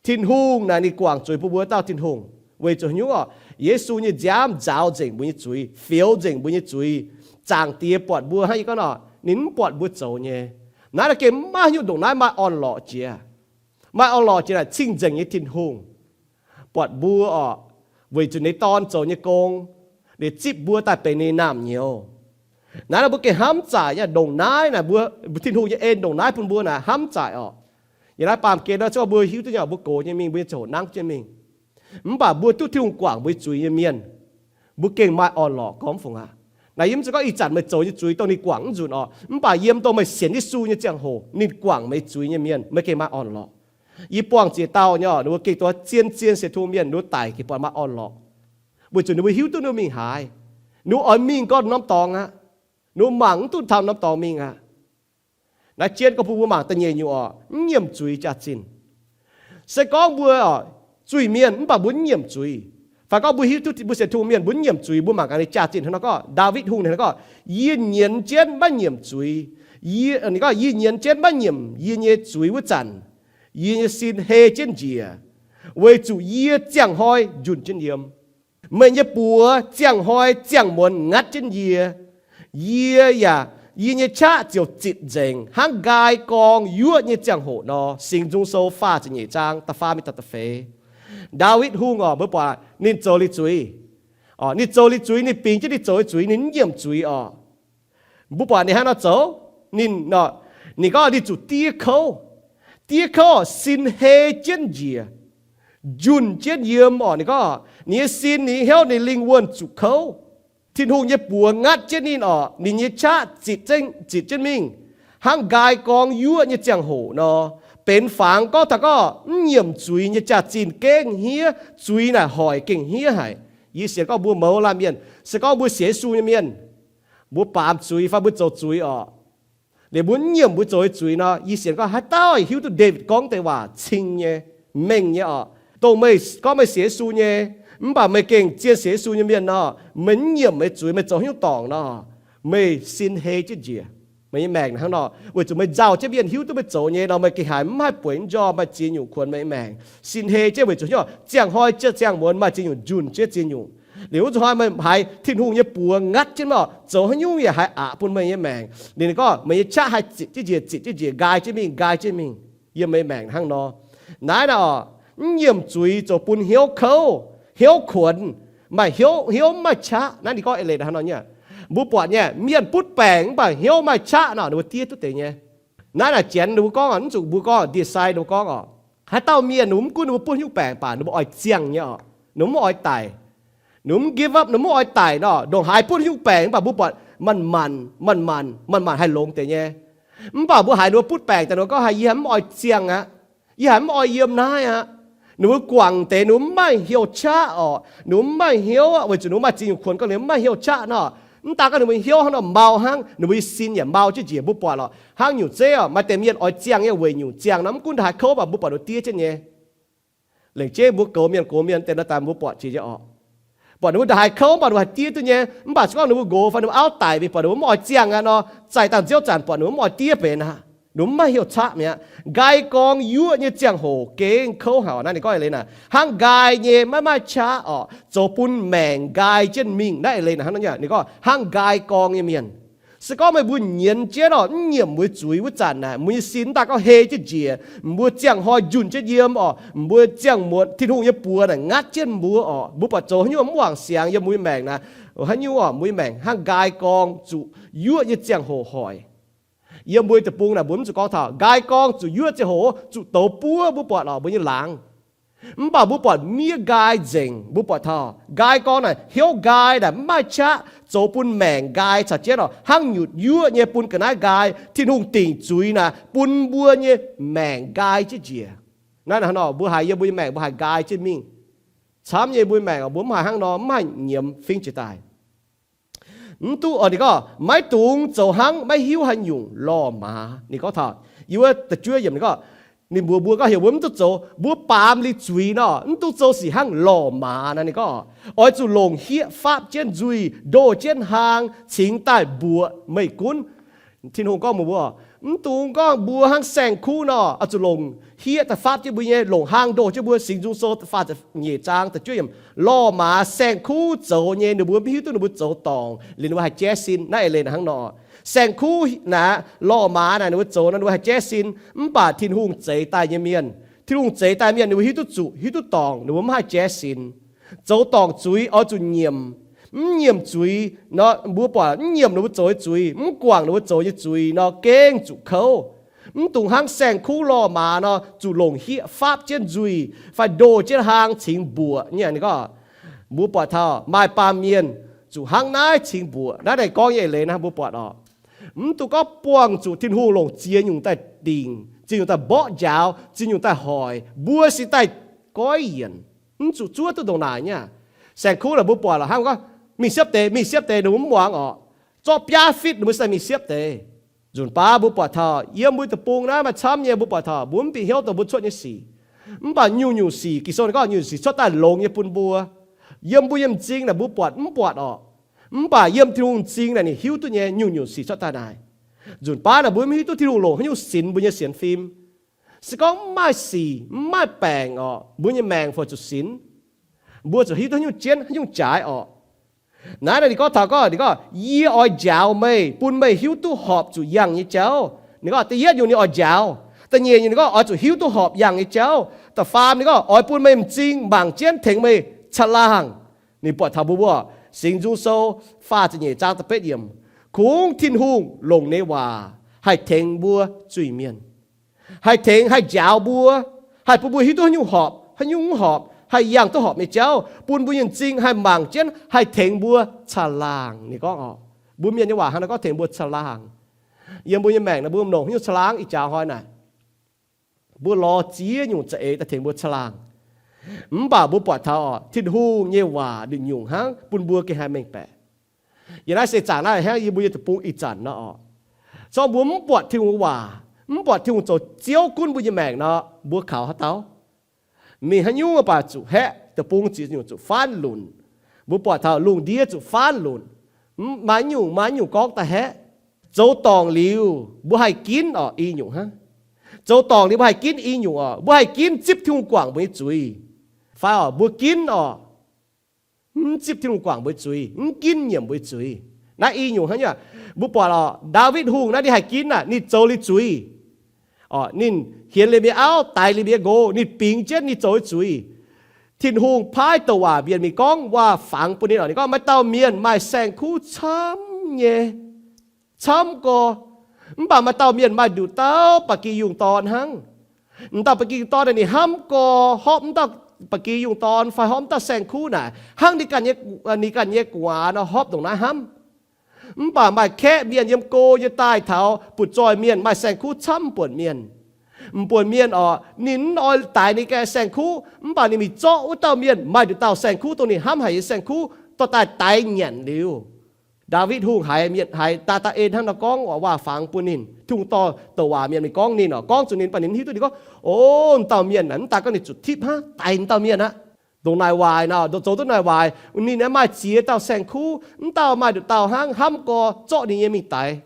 Tin-Hungh naaic ninh guangc zuiz bun mbuo dauh Tin-Hungh. Weic zuqc haaix nyungc oc? Yesu nyei nziaamv nzaaux nzengc mbuo nyei zuiz, fioux nzengc mbuo nyei zuiz. Zaangc Diex buatc mbuo hnangv yie gorngv nor, ninh mv buatc mbuo zoux nyei. Naaiv naaic gengh mv maaih haaix nyungc ndongc naaiv maaih orn-lorqc jiex. Maaih orn-lorqc jiex naaic cing-nzengc nyei Tin-Hungh buatc mbuo oc, weic zuqc ninh Dorn zoux nyei gong, ninh zipv mbuo daaih benx ninh naamh nyouz. Naaiv naaic mbuo gengh hnamv zaaic nyei, ndongc naaiv naaic mbuo, Tin-Hungh nyei en ndongc naaiv bun mbuo naaic hnamv zaaic oc. Ih naaiv baamh gen nor, se gorngv mbuo hiuv duqv nyei, mbuo gox nyei mingh, mbuo nyei ziangh hoc nangv jienv mingh. Mv baac mbuo duqv Tin-Hungh guangc mbuo nyei zuiz nyei mienh, mbuo gengh maaih orn-lorqc gormx fungc aqv. Naaiv yie mv zeiz gorngv ih zanc meih zoux nyei zuiz dongh ninh guangc mv nzunc orqc. Mv baac yiem dongh meih sienx Yesu nyei ziangh hoc ninh guangc meih zuiz nyei mienh, meih gengh maaih orn-lorqc. Yie buangh ziex dauh nyei orqc, ninh mbuo gengh dongh zien-zien sienx Tin-Hungh mienh, ninh mbuo daic gengh buatc maaih orn-lorqc, weic zuqc ninh mbuo hiuv duqv ninh mbuo mingh haaix. Ninh mbuo oix mingh gorngv norm dorngx aqv. Ninh mbuo mangc mv duqv taux norm dorngx mingh aqv. Naaiv jienv gorngv bun mbuo mangc da'nyeic nyungc orqc, mv nyiemc zuiz jaax-zinh. Se gorngv mbuo orqc, zuiz-mienh mv baac mbuo mv nyiemc zuiz, fai gorngv mbuo hiuv duqv mbuo sienx Tin-Hungh mienh mbuo mv nyiemc zuiz, mbuo mangc gaax ninh jaax-zinh hnangv nor gorngv, Ndaawitv Hungh ninh gorngv, yie nyienz jienv maiv nyiemc zuiz. Yie, ninh gorngv, yie nyienz jienv maiv nyiemc yie nyei zuiz wuov zanc, yie nyei sin hei jienv njiec, weic zuqc yie ziangh hnoi njunh jienv yiem. Meih nyei buoz ziangh hnoi ziangh muonz ngatv jienv yie. Yie yaac, yie nyei qaqv ziouc zitc nzengc hnangv nqaai gorng yuoqv nyei ziangh hoc nor. Singx Nzung Sou faah ziepc nyeic zaang da'faam mingh da'feix. Ndaawitv Hungh orqc, mbuo buatc ninh zoux liuz zuiz. Orqc, ninh zoux liuz zuiz, ninh bingx jienv ninh zoux nyei zuiz, ninh mv nyiemc zuiz orqc. Mbuo buatc ninh hnangv nor zoux, ninh, ninh gorngv ninh zuqc diev kouv. Diev kouv orqc, sin hei jienv njiec, njunh jienv yiem orqc. Ninh gorngv ninh nyei sin, ninh nyei hnyouv, ninh lingh wuonh zuqc kouv. Tin-Hungh nyei buoz ngatv jienv ninh orqc, ninh nyei qaqv zitc, zitc jienv mingh hnangv nqaai gorng yuoqv nyei ziangh hoc nor. Benx fangx gorngv taux gorngv mv nyiemc zuiz nyei jaax-zinh gengh hniev, zuiz naaic hoic gengh hniev haic. Yie sienx gorngv mbuo mouz laanh mienh, se gorngv mbuo sienx Yesu nyei mienh, mbuo baamz zuiz fai mbuo zoux zuiz orqc, liuz mbuo mv nyiemc mbuo zoux nyei zuiz nor, yie sienx gorngv haaix dauh hiuv duqv Ndaawitv gorngv deix waac cing nyei, mengh nyei orqc. Dongh meih gorngv meih sienx Yesu nyei, mv baac meih gengh zien sienx Yesu nyei mienh nor, meih mv nyiemc meih zuiz, meih zoux haaix nyungc dorngc nor, meih sin hei jienv njiec. Meih nyei maengc hnangv nor, weic zuqc meih nzauh jienv mienh hiuv duqv meih zoux nyei nor, meih gengh haiz mv haih bueix mv njormh maaih ziex nyungc kuonx meih nyei maengc. Sin hei jienv weic zuqc haaix nyungc, ziangh hnoi ziangh muonz maaih ziex nyungc njunh jienv ziex nyungc. Liuz wuov zuqc hnoi meih haiz Tin-Hungh nyei buoz ngatv jienv orqc, zoux haaix nyungc yaac haiz aqc bun meih nyei maengc. Ninh gorngv meih nyei qaqv haih zitc jienv njiec, zitc jienv njiec, nqaai jienv mingh, nqaai jienv mingh yiem meih maengc hnangv nor. Naaiv naaic orqc, mv nyiemc zuiz zoux bun hnyouv kouv, hnyouv kuonx, maaih hnyouv, hnyouv mv maaih qaqv. Naaiv ninh gorngv eix leiz hnangv nor nyei. Mbuo buatc nyei, mienh butv baengc mv baac hnyouv maaih qaqv nor, ninh mbuo diev duqv deix nyei. Naaiv naaic Janx ninh mbuo gorngv, mv zuqc mbuo gorngv ndie-sai ninh mbuo gorngv orqc, haaix dauh mienh ninh mbuo mv gunv ninh mbuo butv hnyouv baengc baac ninh mbuo oix ziangh nyei orqc, ninh mbuo mv oix daic. Ninh mbuo mv give up, ninh mbuo mv oix daic nor, ndongc haaix butv hnyouv baengc mv baac mbuo buatc manc manc, manc manc, manc manc haih longx deix nyei. Mv baac mbuo haiz ninh mbuo butv baengc daaih, ninh mbuo gorngv haiz, yie haiz mv oix ziangh aqv. Yie haiz mv oix yiem naaiv aqv. Ninh mbuo guangc deix, ninh mbuo mv maaih hnyouv qaqv orqc, ninh mbuo mv maaih hnyouv aqv, weic zuqc ninh mbuo maaih ziex nyungc kuonx gorngv ninh mbuo mv maaih hnyouv qaqv nor. Mv daan gorngv ninh mbuo hnyouv hnangv nor mau hnangv, ninh mbuo nyei sin yaac mau jienv njiec. Mbuo buatc lorqc, hnangv nyungc zeiv orqc, maaih deix mienh oix ziangh nyei weic nyungc ziangh nor, mv gunv ndongc haaix kouv baac mbuo buatc ninh mbuo diev jienv nyei. Lengc jeiv mbuo goux mienh, goux mienh deix nor daaih mbuo buatc jiex nyei orqc. Buatc ninh mbuo ndongc haaix kouv mv baac ninh mbuo haih diev duqv nyei. Mv baac se gorngv ninh mbuo nqox fai ninh mbuo auv daic mingh, buatc ninh mbuo mv oix ziangh aqv nor, zaih dangh nziouv zanc buatc ninh mbuo mv oix diev benx aqv. Ninh mbuo mv maaih hnyouv qaqv mi'aqv. Nqaai gorng yuoqv nyei ziangh hoc gengh kouv haic orqc. Naaiv ninh gorngv eix leiz naaic, hnangv nqaai nyei maiv maaih qaqv orqc, zoux bun maengc nqaai jienv mingh. Naaiv eix leiz naaic hnangv nor nyei. Ninh gorngv hnangv nqaai gorng nyei mienh. Se gorngv meih mbuo nyienz jienv orqc, mv nyiemc mbuo zuiz wuov zanc naaic, mbuo nyei sin daaih gorngv hei jienv njiec, mbuo ziangh hnoi njunh jienv yiem orqc, mbuo ziangh muonz Tin-Hungh nyei buoz naaic ngatv jienv mbuo orqc, mbuo buatc zoux haaix nyungc mv wangc siangx yiem mbuo nyei maengc naaic. Haaix nyungc orqc, mbuo nyei maengc hnangv nqaai gorng zuqc yuoqv nyei ziangh hoc hoic. Yiem mbuo nyei deic-bung naaic mbuo mv zuqc gorngv taux nqaai gorng zuqc yuoqv ziangh hoc zuqc douz buov, mbuo buatc orqc, mbuo nyei laangz. Mv baac mbuo buatc miev nqaai nzengc, mbuo buatc taux nqaai gorng naaic hnyouv nqaai naaic mv maaih qaqv, zoux bun maengc nqaai caux jienv orqc, hnangv nyutc yuoqv nyei bun ga'naaiv nqaai. Tin-Hungh dingc zuiz naaic bun mbuo nyei maengc nqaai jienv njiec. Naaiv hnangv nor mbuo haiz yiem mbuo nyei maengc mbuo haiz nqaai jienv mingh. Camv nyei mbuo nyei maengc mbuo mv haiz hnangv nor, mv haiz nyiemz fingx jiex daaih. Mv duqv, orqc, ninh gorngv maiv dungx zoux hnangv maiv hiuv haaix nyungc lorh maaz. Ninh gorngv taux, yiem wuov da'juov yiemc ninh gorngv, ninh mbuox mbuo gorngv heuc mbuo mv duqv zoux, mbuo baamz liuz zuiz nor, mv duqv zoux sic hnangv lorh maaz naaic. Ninh gorngv oix zuqc longc hieqv faapv jienv nzuih, ndoh jienv hlang, cingx daaih mbuoqc meih gunv. Tin-Hungh gorngv mbuox mbuo, mv dungx gorngv mbuo hnangv saeng-kuv nor, oix zuqc longc hieqv daaih faapv jienv mbuo nyei, longc hlang ndoh jienv mbuo. Singx Nzung Sou faah ziepc nyeic zaang da'juov yiemc, lorh maaz saeng-kuv zoux nyei, ninh mbuo mv hiuv duqv ninh mbuo zoux dorngc, liuz ninh mbuo haih jaiv sin. Naaiv eix leiz naaic hnangv nor, saeng-kuv naaic, lorh maaz naaic ninh mbuo zoux nor ninh mbuo haih jaiv sin. Mv baac Tin-Hungh zeix daaih nyei mienh, Tin-Hungh zeix daaih mienh ninh mbuo hiuv duqv zuqc, hiuv duqv dorngc, ninh mbuo mv haih jaiv sin. Zoux dorngc zuiz oix zuqc nyiemc. Mv nyiemc zuiz nor, mbuo buatc mv nyiemc ninh mbuo zoux nyei zuiz, mv guangc ninh mbuo zoux nyei zuiz nor, gengh zuqc kouv. Mv dungx hnangv saeng-kuv lorh maaz nor, zuqc longc hieqv faapv jienv nzuih fai ndoh jienv hlaang cingx mbuoqc nyei. Ninh gorngv, mbuo buatc taux maaih baamh mienh zuqc hnangv naaiv cingx mbuoqc. Naaiv deix gorngv nyei eix leiz naaiv mbuo buatc oc. Mv dungx gorngv buangh zuqc Tin-Hungh longc ziex nyungc daaih dingc, ziex nyungc daaih mborqv njaaux, ziex nyungc daaih hoic, mbuo se daaih goiv yienc. Mv zuqc zuov duqv ndongc naaic nyei aqv. Saeng-kuv naaic mbuo buatc lorqc, hnangv gorngv mingh siepv deix, mingh siepv deix ninh mbuo mv muangx oc. Zorqv biaav fitv ninh mbuo se mingh siepv deix. Nzunc baav mbuo buatc taux yiem mbuo deic-bung naaiv maaih camv nyei, mbuo buatc taux mbuo mv bieqc hnyouv dongh mbuo cuotv nyei sic. Mv baac nyungc-nyungc sic, Ging-Sou gorngv nyungc-nyungc sic cuotv daaih longx nyei bun mbuo. Yiem mbuo nyei m'zing naaic mbuo buatc mv buatc oc. Mv baac yiem Tin-Hungh m'zing naaic ninh hiuv duqv nyei nyungc-nyungc sic cuotv daaih naaic. Nzunc baav naaic mbuo mv hiuv duqv Tin-Hungh longc haaix nyungc sinx mbuo nyei sienx fim. Se gorngv mv maaih sic, mv maaih baengc oc, mbuo nyei maengc fai zuqc sinx. Mbuo zuqc hiuv duqv haaix nyungc jienv, haaix nyungc jaaix oc. Naaiv ninh gorngv taux gorngv, ninh gorngv, yie oix njaaux meih, bun meih hiuv duqv horpc zuqc yangh nyei jauv. Ninh gorngv da'yietv nyungc ninh oix njaaux. Da'nyeic nyungc ninh gorngv oix zuqc hiuv duqv horpc yangh nyei jauv. Da'faam ninh gorngv oix bun meih m'zing mangc jienv tengx meih caangh laangh. Ninh buatc taux mbuo mbuo Singx Nzung Sou faah ziepc nyeic zaang da'betv yiemc, kungx Tin-Hungh longc ninh nyei waac haih tengx mbuo zuiz-mienh, haih tengx, haih njaaux mbuo, haih bun mbuo hiuv duqv haaix nyungc horpc, haaix nyungc mv horpc, haih yangh duqv horpc nyei jauv, bun mbuo nyei m'zing haih mangc jienv, haih tengx mbuo caangh laangh. Ninh gorngv oc, mbuo mienh nyei waac hnangv naaiv gorngv tengx mbuo caangh laangh. Yiem mbuo nyei maengc naaiv mbuo longc haaix nyungc caangh laangh ih jaax hnoi naaic. Mbuo lorz ziex nyungc za'eix daaih tengx mbuo caangh laangh. Mv baac mbuo buatc taux oc, Tin-Hungh nyei waac nduqc nyungc hnangv bun mbuo gengh haih mengh baeqc. Yiem naaiv seix zaangc naaiv hnangv yie mbuo nyei deic-bung ih zanc nor oc, zorqv mbuo mv buatc Tin-Hungh waac, mv buatc Tin-Hungh zoux Ziouv gunv mbuo nyei maengc nor, mbuo kaux haaix dauh? Mingh haaix nyungc baac zuqc haeqv, deic-bung ziqc nyungc zuqc faanv lunc. Mbuo buatc taux lungh ndiev zuqc faanv lunc. Mv maaih nyungc, maaih nyungc gorngv daaih haeqv. Zoux dorngc liuz mbuo haih ginv oc, i nyungc hnangv. Zoux dorngc liuz mbuo haih ginv i nyungc oc, mbuo haih ginv zipv Tin-Hungh guangc mbuo nyei zuiz. Fai oc, mbuo ginv oc, mv zipv Tin-Hungh guangc mbuo nyei zuiz, mv ginv nyiemc mbuo nyei zuiz. Naaiv i nyungc hnangv nyei. Mbuo buatc oc, Ndaawitv Hungh naaiv ninh haih ginv aqv, ninh zoux liuz zuiz. Oc, ninh hienx liuz mbuo nyei auv, daix liuz mbuo nyei nqox, ninh bingx jienv ninh zoux nyei zuiz. Tin-Hungh paaiv douc waac mienh mingh gorngv waac-fangx bun ninh oc. Ninh gorngv maaih dauh mienh maaih saeng-kuv camv nyei, camv gorx. Mv baac maaih dauh mienh maaih nduqc dauh ba'gi yungh dorn hnangv. M'dauh ba'gi yungh dorn naaic ninh hnamv gorx, horpv m'dauh ba'gi yungh dorn fai horpv m'dauh saeng-kuv naaic hnangv ninh ganh nyei, ninh ganh nyei gu'nguaaz nor, horpv ndongc naaiv hnamv. Mv baac maaih kaeqv mienh yiem go nyei daaih taux butv-zoih mienh maaih saeng-kuv camv m'buonc mienh. M'buonc mienh oc, ninh mv oix daix ninh ganh saeng-kuv, mv baac ninh mingh zorqv wuov dauh mienh maaih nduqc dauh saeng-kuv dongh ninh hnamv haic nyei saeng-kuv dorh daaih daix nyanc liuz. Ndaawitv Hungh haiz mienh, haiz Daa^daa^en hnangv nor gorngv waac-fangx bun ninh, Tin-Hungh dorh douc waac mienh mingh gorngv ninh oc, gorngv zuqc ninh, baac ninh mv hiuv duqv, ninh gorngv, O, m'dauh mienh naaic, mv daaih gorngv ninh zuqc tipv hnangv, daix m'dauh mienh aqv. Ndongc naaic waaic nor, zoux duqv naaic waaic, ninh aeqv maaih ziex dauh saeng-kuv, m'dauh maaih nduqc dauh hnangv, hnamv gorx zorqv ninh nyei mingh daix.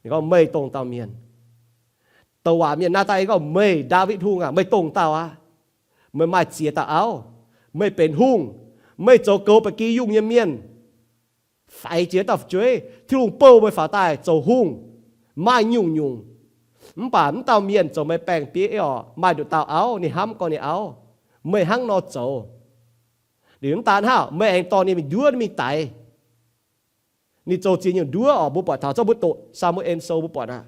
Ninh gorngv, Meih dongh dauh mienh. Douc waac mienh Daa^daa^en gorngv, Meih Ndaawitv Hungh aac, meih dongh dauh aqv. Meih maaih ziex dauh auv. Meih benx hungh. Meih zoux goux ba'gi yungh nyei mienh. Faix jiex dauh fu'jueiv, Tin-Hungh bouh meih faaux daaih zoux hungh, maaih nyungc-nyungc. Mv baac m'dauh mienh zoux meih baeng-bieiv oc, maaih nduqc dauh auv, ninh hnamv gorx ninh auv. Meih hnangv nor zoux, liuz mv daan hnangv, meih aengx dorh ninh mingh nduov mingh daix. Ninh zoux ziex nyungc nduov oc, mbuo buatc taux, zorqv mbuo doqc Saa^mu^en Sou mbuo buatc aqv.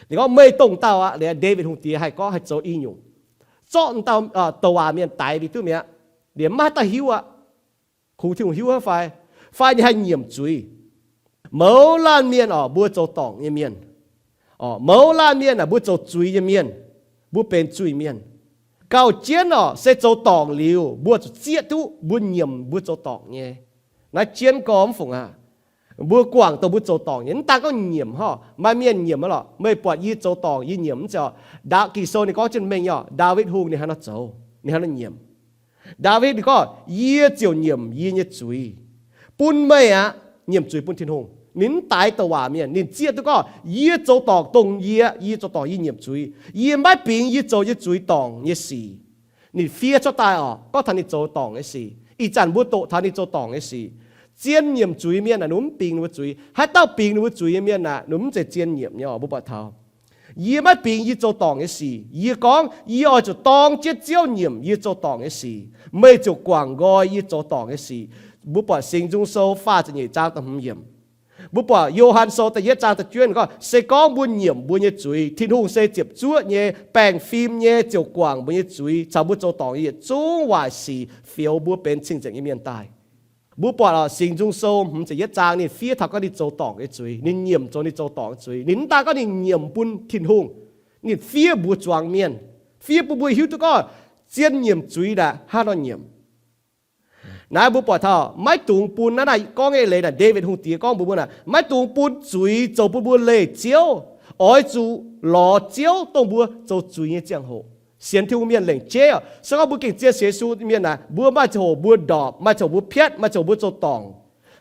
Ninh gorngv, Meih dongh dauh aqv. Liuz Ndaawitv Hungh Diex haih gorngv haih zoux i nyungc, zorqv m'dauh, douc waac mienh daix mingh duqv mi'aqv. Liuz mv maaih haaix dauh hiuv aqv. Kungx Tin-Hungh hiuv hnangv fai, fai ninh haih nyiemc zuiz. Mouz laanh mienh oc, mbuo zoux dorngc nyei mienh. Oc, mouz laanh mienh aah, mbuo zoux zuiz nyei mienh, mbuo benx zuiz-mienh. Gauh jienv oc, se zoux dorngc liuz, mbuo zuqc zieqv duqv mbuo nyiemc mbuo zoux dorngc nyei. Naaiv jienv gorx mv fungc aqv. Mbuo guangc dongh mbuo zoux dorngc nyei, mv daan gorngv nyiemc hnangv. Maaih mienh nyiemc aqv lorqc, meih buatc yie zoux dorngc, yie nyiemc mv zeiz oc. Ndaawitv Ging-Sou ninh gorngv jienv mengh nyei oc, Ndaawitv Hungh ninh hnangv nor zoux, ninh hnangv nor nyiemc. Ndaawitv ninh gorngv, Yie ziouc nyiemc yie nyei zuiz bun meih aqv. Nyiemc zuiz bun Tin-Hungh. Ninh mv daix douc waac mienh, ninh zieqv duqv gorngv, Yie zoux dorngc dongh yie, yie zoux dorngc yie nyiemc zuiz. Yie maiv bingx yie zoux nyei zuiz dorngc nyei sic. Ninh fiev cuotv daaih oc, gorngv taux ninh zoux dorngc nyei sic. Ih zanc mbuo doqc taux ninh zoux dorngc nyei sic. Zien nyiemc zuiz mienh aah, ninh mv bingx ninh mbuo zuiz. Haaix dauh bingx ninh mbuo zuiz nyei mienh aah, ninh mv zeiz zien nyiemc nyei oc. Mbuo buatc taux, Yie maiv bingx yie zoux dorngc nyei sic. Yie gorngv, Yie oix zuqc dorng jienv Ziouv nyiemc yie zoux dorngc nyei sic. Meih ziouc guangc nqoi yie zoux dorngc nyei sic. Mbuo buatc Singx Nzung Sou faah ziepc nyeic zaang da'hmz yiemc. Mbuo buatc Yo^han Sou da'yietv zaang da'juov gorngv, se gorngv mbuo nyiemc mbuo nyei zuiz, Tin-Hungh se ziepc zuoqv nyei, baengh fim nyei, ziouc guangc mbuo nyei zuiz caux mbuo zoux dorngc nyei yietc zungv waaic sic, fioux mbuo benx cing-nzengc nyei mienh daaih. Mbuo buatc oc, Singx Nzung Sou hmz ziepc yietv zaang ninh fiev taux gorngv ninh zoux dorngc nyei zuiz, ninh nyiemc zoux ninh zoux dorngc nyei zuiz. Ninh mv daan gorngv ninh nyiemc bun Tin-Hungh, ninh fiev mbuox zuangx mienh, fiev bun mbuo hiuv duqv gorngv zien nyiemc zuiz naaic hnangv nor nyiemc. Naaiv mbuo buatc taux maiv dungx bun, naaiv naaiv gorngv nyei eix leiz naaic, Ndaawitv Hungh Diex gorngv mbuox mbuo naaic, maiv dungx bun zuiz zoux bun mbuo leih Ziouv. Oix zuqc lorz Ziouv dongh mbuo zoux zuiz nyei ziangh hoc. Sienx Tin-Hungh mienh lengc jeiv oc, se gorngv mbuo gengh zien sienx Yesu mienh naaic, mbuo maaih ziangh hoc mbuo ndorpc, maaih ziangh hoc mbuo piatv, maaih ziangh hoc mbuo zoux dorngc.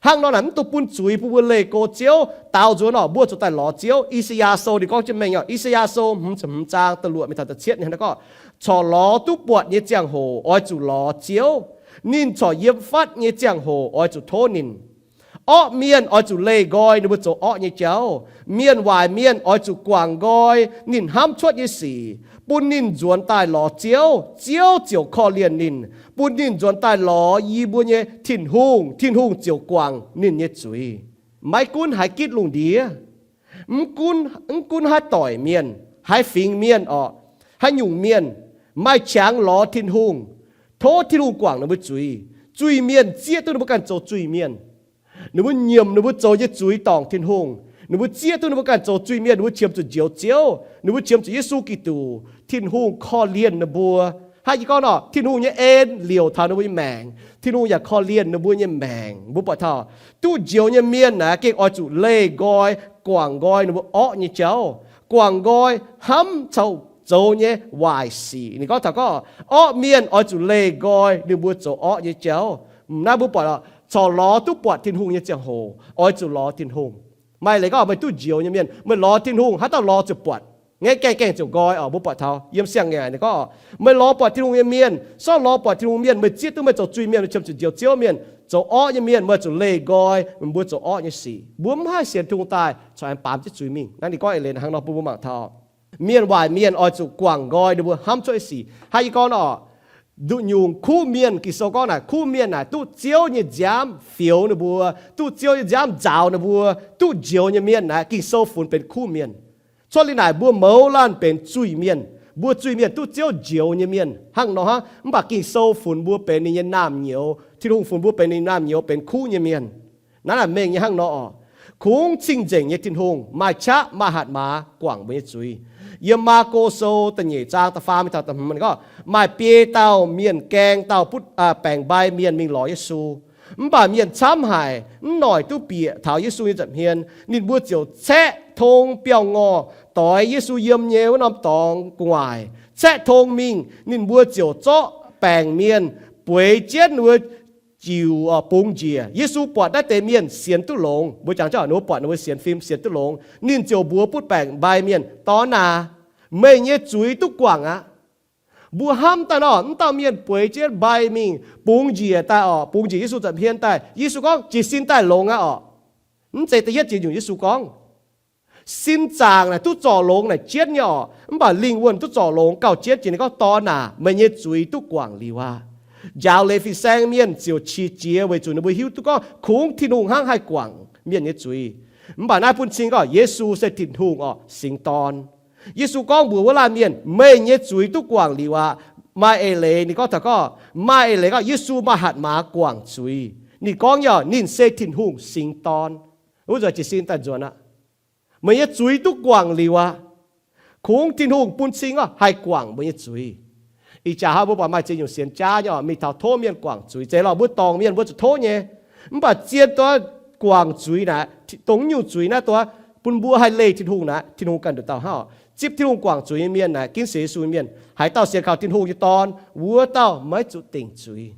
Hnangv nor naaic mv dungx bun zuiz bun mbuo leih go Ziouv. Daaux nzuonx oc, mbuo zuqc daaih lorz Ziouv. I^saa^yaa Sou ninh gorngv jienv mengh oc, I^saa^yaa Sou hmz ziepc hmz zaang da'luoqc mingh taux da'cietv ninh hnangv naaiv gorngv, corc lorz duqv buatc nyei ziangh hoc oix zuqc lorz Ziouv. Ninh corc yiem fatv nyei ziangh hoc oix zuqc tov ninh. Orqv mienh oix zuqc leih nqoi ninh mbuo zoux orqv nyei jauv. Mienh waaic mienh oix zuqc guangc nqoi ninh hnamv cuotv nyei sic, bun ninh nzuonx daaih lorz Ziouv, Ziouv ziouc korv-lienh ninh, bun ninh nzuonx daaih lorz yie mbuo nyei Tin-Hungh, Tin-Hungh ziouc guangc ninh nyei zuiz. Maiv gunv haaix gitv lungh ndiev, mv gunv, mv gunv haaix doic mienh, haaix fingx mienh orqc, haaix nyungc mienh, maaih qangx lorz Tin-Hungh, tov Tin-Hungh guangc ninh mbuo zuiz. Zuiz-mienh zieqv duqv ninh mbuo ganh zoux zuiz-mienh. Ninh mbuo nyiemc ninh mbuo zoux nyei zuiz dorngc Tin-Hungh. Ninh mbuo zieqv duqv ninh mbuo ganh zoux zuiz-mienh, ninh mbuo qiemx zuqc njoux Ziouv, ninh mbuo qiemx zuqc Yesu Giduc, Tin-Hungh korv-lienh ninh mbuo. Hnangv yie gorngv nor, Tin-Hungh nyei en liouc taux ninh mbuo nyei maengc. Tin-Hungh yaac korv-lienh ninh mbuo nyei maengc. Mbuo buatc taux duqv njoux nyei mienh naaic gengh oix zuqc leih nqoi, guangc nqoi ninh mbuo orqv nyei jauv, guangc nqoi hnamv caux zoux nyei waaic sic. Ninh gorngv taux gorngv orqv mienh oix zuqc leih nqoi ninh mbuo zoux orqv nyei jauv. Naaiv mbuo buatc, corc lorz duqv buatc Tin-Hungh nyei ziangh hoc oix zuqc lorz Tin-Hungh. Maaih leiz gorngv meih duqv njoux nyei mienh, meih lorz Tin-Hungh haaix dauh lorz ziouc buatc, ngaeqv gaengh gaengh ziouc nqoi oc. Mbuo buatc taux yiem Siang-Ngaengc ninh gorngv, meih lorz buatc Tin-Hungh nyei mienh, sortv lorz buatc Tin-Hungh mienh, meih zieqv duqv meih zoux zuiz-mienh, meih qiemx zuqc njoux Ziouv mienh, zoux orqv nyei mienh, meih zuqc leih nqoi mbuo zoux orqv nyei sic. Mbuo mv haih sienx Tin-Hungh daaih corc aengx baamz jienv zuiz mingh. Naaiv ninh gorngv eix leiz hnangv nor bun mbuo mangc taux mienh waaic mienh oix zuqc guangc nqoi ninh mbuo hnamv cuotv nyei sic. Hnangv yie gorngv nor, nduqc nyungc kuv mienh, Ging-Sou gorngv naaic, kuv mienh naaic duqv Ziouv nyei nziaamv fioux ninh mbuo, duqv Ziouv nyei nziaamv nzaaux ninh mbuo. Duqv njoux nyei mienh naaic Ging-Sou funx benx kuv mienh. Cuotv liuz naaic mbuo mouz laanh benx zuiz-mienh. Mbuo zuiz-mienh duqv Ziouv njoux nyei mienh hnangv nor hnangv. Mv baac Ging-Sou funx mbuo benx ninh nyei naamh nyouz. Tin-Hungh funx mbuo benx ninh naamh nyouz, benx kuv nyei mienh. Naaiv naaic mengh nyei hnangv nor oc. Kungx cing-nzengc nyei Tin-Hungh maaih qaqv maaih hatc maaz guangc mbuo nyei zuiz. Yiem Maako Sou da'nyeic zaang da'faam mingh taux da'hmz gorngv, maaih biei dauh mienh gaeng dauh butv, baengc mbai mienh mingh lorz Yesu. Mv baac mienh camv haic, mv noic duqv bieqc taux Yesu nyei nza'hmien. Ninh mbuo ziouc caeqv tong biauv-ngorh doix Yesu yiem nyei wuov norm dorngx gu'nguaaic. Caeqv tong mingh, ninh mbuo ziouc zorqv baengc mienh bueix jienv wuov jiuc bungx njiec. Yesu buatc naaiv deix mienh sienx duqv longx, mbuo jangx jauv ninh mbuo buatc ninh mbuo sienx fim sienx duqv longx, ninh ziouc mbuox butv baengc mbai mienh, Dorn aac, meih nyei zuiz duqv guangc aqv. Mbuo hnamv daaih nor, mv dauh mienh bueix jienv mbai mingh bungx njiec daaih orqc, bungx njiec Yesu nza'hmien daaih. Yesu gorngv, Jiez sin daaih longx aqv orqc. Mv zeiz da'yietv ziex nyungc Yesu gorngv. Sin zaangc naaic duqv zorc longx naaic jienv nyei orqc, mv baac lingh wuonh duqv zorc longx gauh jienv jiex. Ninh gorngv, Dorn aac, meih nyei zuiz duqv guangc liuz aqv. Njaaux leiz fin-saeng mienh ziouc qiex jiez weic zuqc ninh mbuo hiuv duqv gorngv kungx Tin-Hungh hnangv haih guangc mienh nyei zuiz. Mv baac naaiv bun cing gorngv Yesu se Tin-Hungh orqc, singx Dorn. Yesu gorngv mbuox wuov laanh mienh, Meih nyei zuiz duqv guangc liuz aqv. Maaih eix leiz ninh gorngv taux gorngv, maaih eix leiz gorngv Yesu maaih hatc maaz guangc zuiz. Ninh gorngv nyei, ninh se Tin-Hungh singx Dorn. Wuov nzunc jiez sin daaih nzuonx aqv. Meih nyei zuiz duqv guangc liuz aqv. Kungx Tin-Hungh bun cing orqc haih guangc mbuo nyei zuiz. Ih jaax hnangv mbuo buatc maaih ziex nyungc sienx jaav nyei orqc, mingh taux tov mienh guangc zuiz. Zeiz lorqc, mbuo dorngc mienh mbuo zuqc tov nyei. Mv baac zien duqv guangc zuiz naaic, dongh nyungc zuiz naaiv duqv bun mbuo haih leih Tin-Hungh naaic, Tin-Hungh ganh nduqc dauh hnangv orqc. Zipv Tin-Hungh guangc zuiz nyei mienh naaic, ginv sienx Yesu nyei mienh, haaix dauh sienx kaux Tin-Hungh nyei Dorn, wuov dauh maiv zuqc dingc zuiz.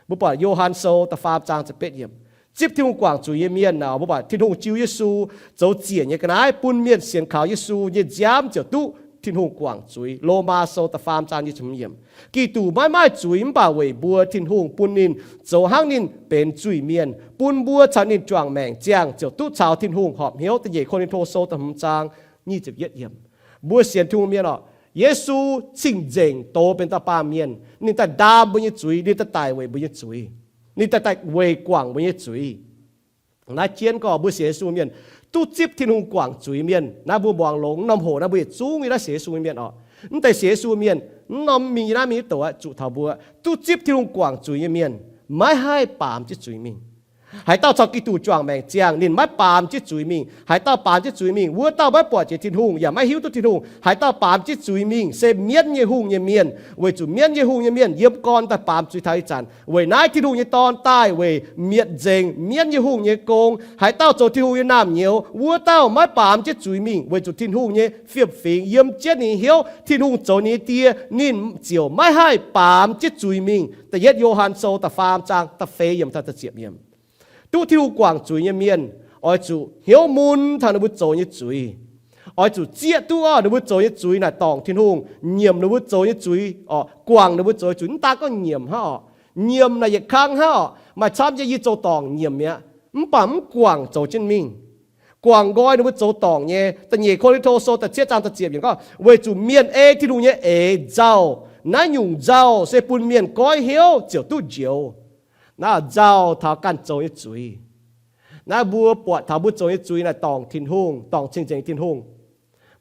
Mbuo buatc Yo^han Sou da'faam zaang ziepc betv yiemc. Zipv Tin-Hungh guangc zuiz nyei mienh naaic, mbuo buatc Tin-Hungh jiu Yesu zoux ziec nyei ga'naaiv bun mienh sienx kaux Yesu nyei nziaamv ziouc duqv Tin-Hungh guangc zuiz. Lomaa Sou da'faam zaang nyic ziepc hmz yiemc. Giduc maiv maaih zuiz mv baac weic mbuo Tin-Hungh bun ninh zoux hnangv ninh benx zuiz-mienh, bun mbuo caux ninh juangc maengc ziangh ziouc duqv caux Tin-Hungh horpc hnyouv. Da'nyeic Ko^lin^to Sou da'hmz zaang nyic ziepc yietv yiemc. Mbuo sienx Tin-Hungh mienh orqc, Yesu cing-nzengc doz benx dauh baamh mienh. Ninh daaih ndaam mbuo nyei zuiz, ninh daaih daic weic mbuo nyei zuiz. Ninh daaih, daaih weic guangc mbuo nyei zuiz. Naaiv jienv gorngv mbuo sienx Yesu mienh, duqv zipv Tin-Hungh guangc zuiz mienh, naaiv mbuo muangx longx norm hoc naaiv mbuo yietc zungv nyei naaiv sienx Yesu mienh oc. Mv deix sienx Yesu mienh, mv norm mingh nyei naaiv mingh duqv zuqc taux mbuo, duqv zipv Tin-Hungh guangc zuiz nyei mienh maiv haih baamz jienv zuiz mingh. Haaix dauh caux Giduc juangc maengc ziangh, ninh maiv baamz jienv zuiz mingh. Haaix dauh baamz jienv zuiz mingh, wuov dauh maiv buatc jiex Tin-Hungh yaac maiv hiuv duqv Tin-Hungh. Haaix dauh baamz jienv zuiz mingh se mienv nyei hungh nyei mienh, weic zuqc mienv nyei hungh nyei mienh yiem gorn daaih baamz zuiz taux ih zanc. Weic naaiv Tin-Hungh nyei Dorn daaih weic mietc nzengc mienv nyei hungh nyei gong. Haaix dauh zoux Tin-Hungh nyei naamh nyouz, wuov dauh maiv baamz jienv zuiz mingh, weic zuqc Tin-Hungh nyei fiem-fingx yiem jienv ninh hnyouv. Tin-Hungh zoux ninh nyei Die, ninh ziouc maiv haih baamz jienv zuiz mingh. Da'yietv Yo^han Sou da'faam zaang da'feix yiemc taux da'ziepc yiemc. Duqv Tin-Hungh guangc zuiz nyei mienh oix zuqc hnyouv mun taux ninh mbuo zoux nyei zuiz. Oix zuqc zieqv duqv ninh mbuo zoux nyei zuiz naaic dorngc Tin-Hungh, nyiemc ninh mbuo zoux nyei zuiz oc, guangc ninh mbuo zoux nyei zuiz. Mv daan gorngv nyiemc hnangv oc, nyiemc naaic yietc kang hnangv oc. Maaih camv nyei yie zoux dorngc nyiemc mi'aqv, mv baac mv guangc zoux jienv mingh. Guangc nqoi ninh mbuo zoux dorngc nyei. Da'nyeic Ko^lin^to Sou da'cietv zaang da'ziepc yiemc gorngv, weic zuqc mienh ei Tin-Hungh nyei eix nzauh. Naaiv nyungc nzauh se bun mienh goiv hnyouv ziouc duqv njoux. Naaiv nzauh taux ganh zoux nyei zuiz. Naaiv mbuo buatc taux mbuo zoux nyei zuiz naaic dorngc Tin-Hungh, dorngc cing-nzengc Tin-Hungh.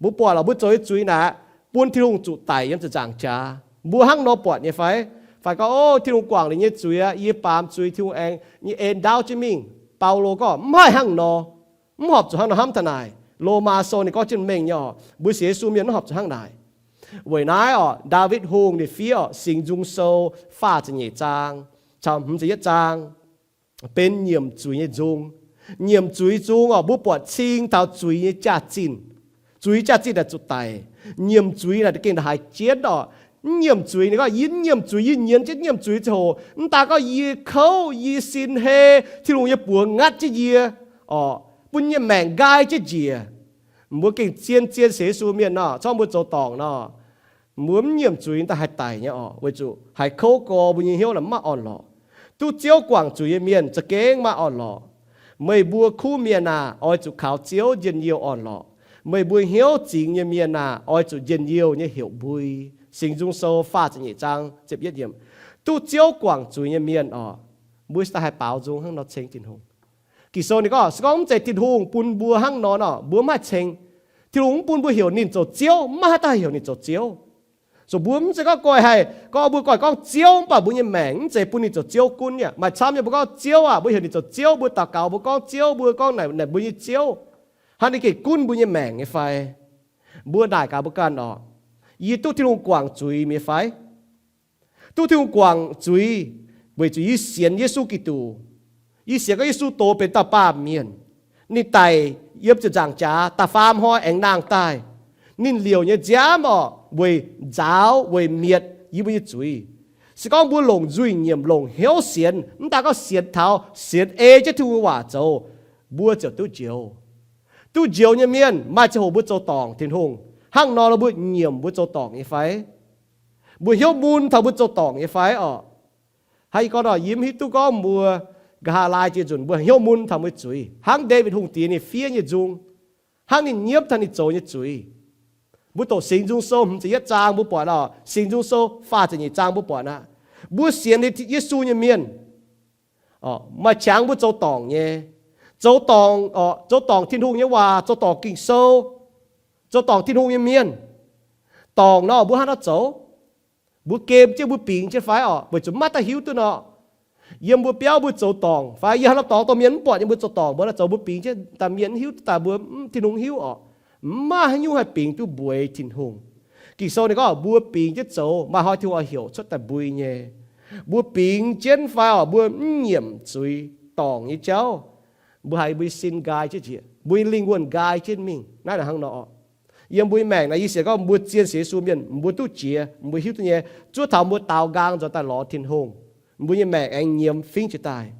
Mbuo buatc lorqc, mbuo zoux nyei zuiz naaic bun Tin-Hungh zuqc daic yiem ziepc nzaangc jaax. Mbuo hnangv nor buatc nyei fai? Fai gorngv, o, Tin-Hungh guangc ninh nyei zuiz aqv, yie baamz zuiz, Tin-Hungh aengx nyei en ndaauv jienv mingh. Baulo gorngv mv haih hnangv nor. Mv horpc zuqc hnangv nor hnamv taux naaic. Lomaa Sou ninh gorngv jienv mengh nyei oc, mbuo sienx Yesu mienh mv horpc zuqc hnangv naaic. Weic naaiv oc, Ndaawitv Hungh ninh fiev oc, Singx Nzung Sou faah ziepc nyeic zaang caux hmz ziepc yietv zaang benx nyiemc zuiz nyei nzung. Nyiemc zuiz nzung oc, mbuo buatc cing taux zuiz nyei jaax-zinh. Zuiz jaax-zinh naaic zuqc daic. Nyiemc zuiz naaic gengh haiz jienv oc. Mv nyiemc zuiz, ninh gorngv, yie mv nyiemc zuiz, yie nyienz jienv nyiemc zuiz ziangh hoc, mv daan gorngv yie kouv, yie sin hei, Tin-Hungh nyei buoz ngatv jienv yie oc, bun yie nyei maengc nqaai jienv njiec. Mbuo gengh zien, zien sienx Yesu mienh nor, corc mbuo zoux dorngc nor, mbuo mv nyiemc zuiz daaih haih daic nyei oc, weic zuqc haiz kouv gorx mbuo nyei hnyouv naaic mv maaih orn-lorqc. Duqv Ziouv guangc zuiz nyei mienh za'gengh maaih orn-lorqc. Meih mbuo kuv mienh aah! Oix zuqc kaux Ziouv njien-youh orn-lorqc. Meih mbuo hnyouv zingx nyei mienh aah! Oix zuqc njien-youh nyei heuc mbui. Singx Nzung Sou faah ziepc nyeic zaang ziepc yietv yiemc. Duqv Ziouv guangc zuiz nyei mienh oc, mbuo daaih haih baaux nzung hnangv nor ceng Tin-Hungh. Ging-Sou ninh gorngv, se gorngv mv zeiz Tin-Hungh bun mbuo hnangv nor nor, mbuo mv haih ceng. Tin-Hungh mv bun mbuo heuc ninh zoux Ziouv, mv maaih haaix dauh heuc ninh zoux Ziouv. Zoux mbuo mv zeiz gorngv goiv haih, gorngv mbuo goiv gorngv Ziouv, mv baac mbuo nyei maengc mv zeiz bun ninh zoux Ziouv gunv nyei. Maaih camv nyei mbuo gorngv Ziouv aah! Mbuo heuc ninh zoux Ziouv, mbuo daux gaux mbuo gorngv Ziouv, mbuo gorngv naaic, naaic mbuo nyei Ziouv. Hnangv ninh gengh gunv mbuo nyei maengc nyei fai? Mbuo naaic gaax mbuo ganh oc, yie duqv Tin-Hungh guangc zuiz mi'aqv fai? Duqv Tin-Hungh guangc zuiz weic zuqc yie sienx Yesu Giduc. Yie sienx gorngv Yesu doz benx dauh baamh mienh. Ninh daic yiem ziepc nzaangc jaax, da'faam hnoi aengx nangh daaih. Ninh liouc nyei nziaamv orqc, weic nzaaux weic mietc yie mbuo nyei zuiz. Se gorngv mbuo longc nzuih nyiemc, longc hnyouv sienx, mv daan gorngv sienx taux, sienx ei jienv Tin-Hungh nyei waac zoux, mbuo ziouc duqv njoux. Duqv njoux nyei mienh maaih ziangh hoc mbuo zoux dorngc Tin-Hungh. Hnangv nor nor mbuo nyiemc mbuo zoux dorngc nyei fai? Mbuo hnyouv mun taux mbuo zoux dorngc nyei fai orqc? Hnangv yie gorngv nor, yie mv hiuv duqv gorngv mbuo nqa'haav laai jiex nzunc mbuo hnyouv mun taux mbuo zuiz, hnangv Ndaawitv Hungh Diex ninh fiev nyei nzung, hnangv ninh nyiemv taux ninh zoux nyei zuiz. Mbuo doqc Singx Nzung Sou hmz ziepc yietv zaang mbuo buatc oc, Singx Nzung Sou faah ziepc nyeic zaang mbuo buatc aqv. Mbuo sienx Yesu nyei mienh, maaih qangx mbuo zoux dorngc nyei, zoux dorngc, zoux dorngc Tin-Hungh nyei waac, zoux dorngc Ging-Sou, zoux dorngc Tin-Hungh nyei mienh. Dorngc nor mbuo hnangv naaiv zoux, mbuo gem jienv mbuo bingx jienv fai orqc? Weic zuqc maiv daaih hiuv duqv nor. Yiem mbuo biauv mbuo zoux dorngc fai yiem haaix norm dorngx dorh mienh mv buatc nyei mbuo zoux dorngc mbuo naaiv zoux mbuo bingx jienv daaih mienh mv hiuv duqv daaih mbuo Tin-Hungh hiuv orqc. Mv maaih haaix nyungc haih bingx duqv mbueix Tin-Hungh. Ging-Sou ninh gorngv mbuo bingx jienv zoux maaih hnoi Tin-Hungh oix heuc cuotv daaih mbui nyei. Mbuo bingx jienv fai orqc? Mbuo mv nyiemc zuiz dorngc nyei jauv, mbuo haiz mbuo nyei sin nqaai jienv njiec, mbuo nyei lingh wuonh nqaai jienv mingh. Naaiv hnangv nor orqc. Yiem mbuo nyei maengc naaiv yie sienx gorngv mbuo zien sienx Yesu mienh mbuo duqv jiex, mbuo hiuv duqv nyei, zuov taux mbuo daaux nqaang nzuonx daaih lorz Tin-Hungh, mbuo nyei maengc aengx nyiemz fingx jiex daaih.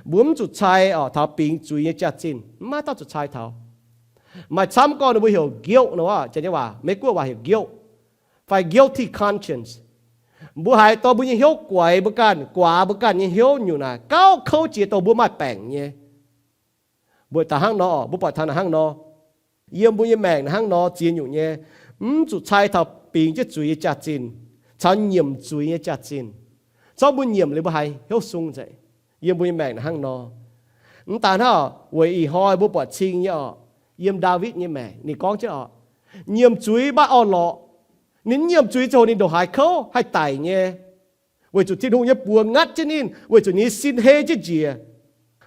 Mbuo mv zuqc cai orqc taux bingx zuiz nyei jaax-zinh, mv maaih dauh zuqc cai taux. Maaih camv gorngv ninh mbuo heuc guilt nor, janx nyei waac, Meiv-Guoqv waac heuc guilt fai guilty conscience. Mbuo haiz dorh mbuo nyei hnyouv guaix mbuo ganh, guaax mbuo ganh nyei hnyouv nyungc naaic gauh kouv jiex dongh mbuo maaih baengc nyei. Mbuo daaih hnangv nor, mbuo buatc taux naaic hnangv nor. Yiem mbuo nyei maengc naaic hnangv nor ziex nyungc nyei, mv zuqc cai taux bingx jienv zuiz nyei jaax-zinh caux nyiemc zuiz nyei jaax-zinh. Corc mbuo nyiemc liuz mbuo haiz hnyouv sung nzengc. Yiem mbuo nyei maengc naaic hnangv nor. Mv daaih hnangv, weic ih hnoi mbuo buatc cing nyei orqc, yiem Ndaawitv nyei maengc ninh gorngv jienv orqc, nyiemc zuiz maiv orn-lorqc. Ninh mv nyiemc zuiz ziangh hoc ninh ndongc haaix kouv haih daic nyei, weic zuqc Tin-Hungh nyei buoz ngatv jienv ninh, weic zuqc ninh nyei sin hei jienv njiec.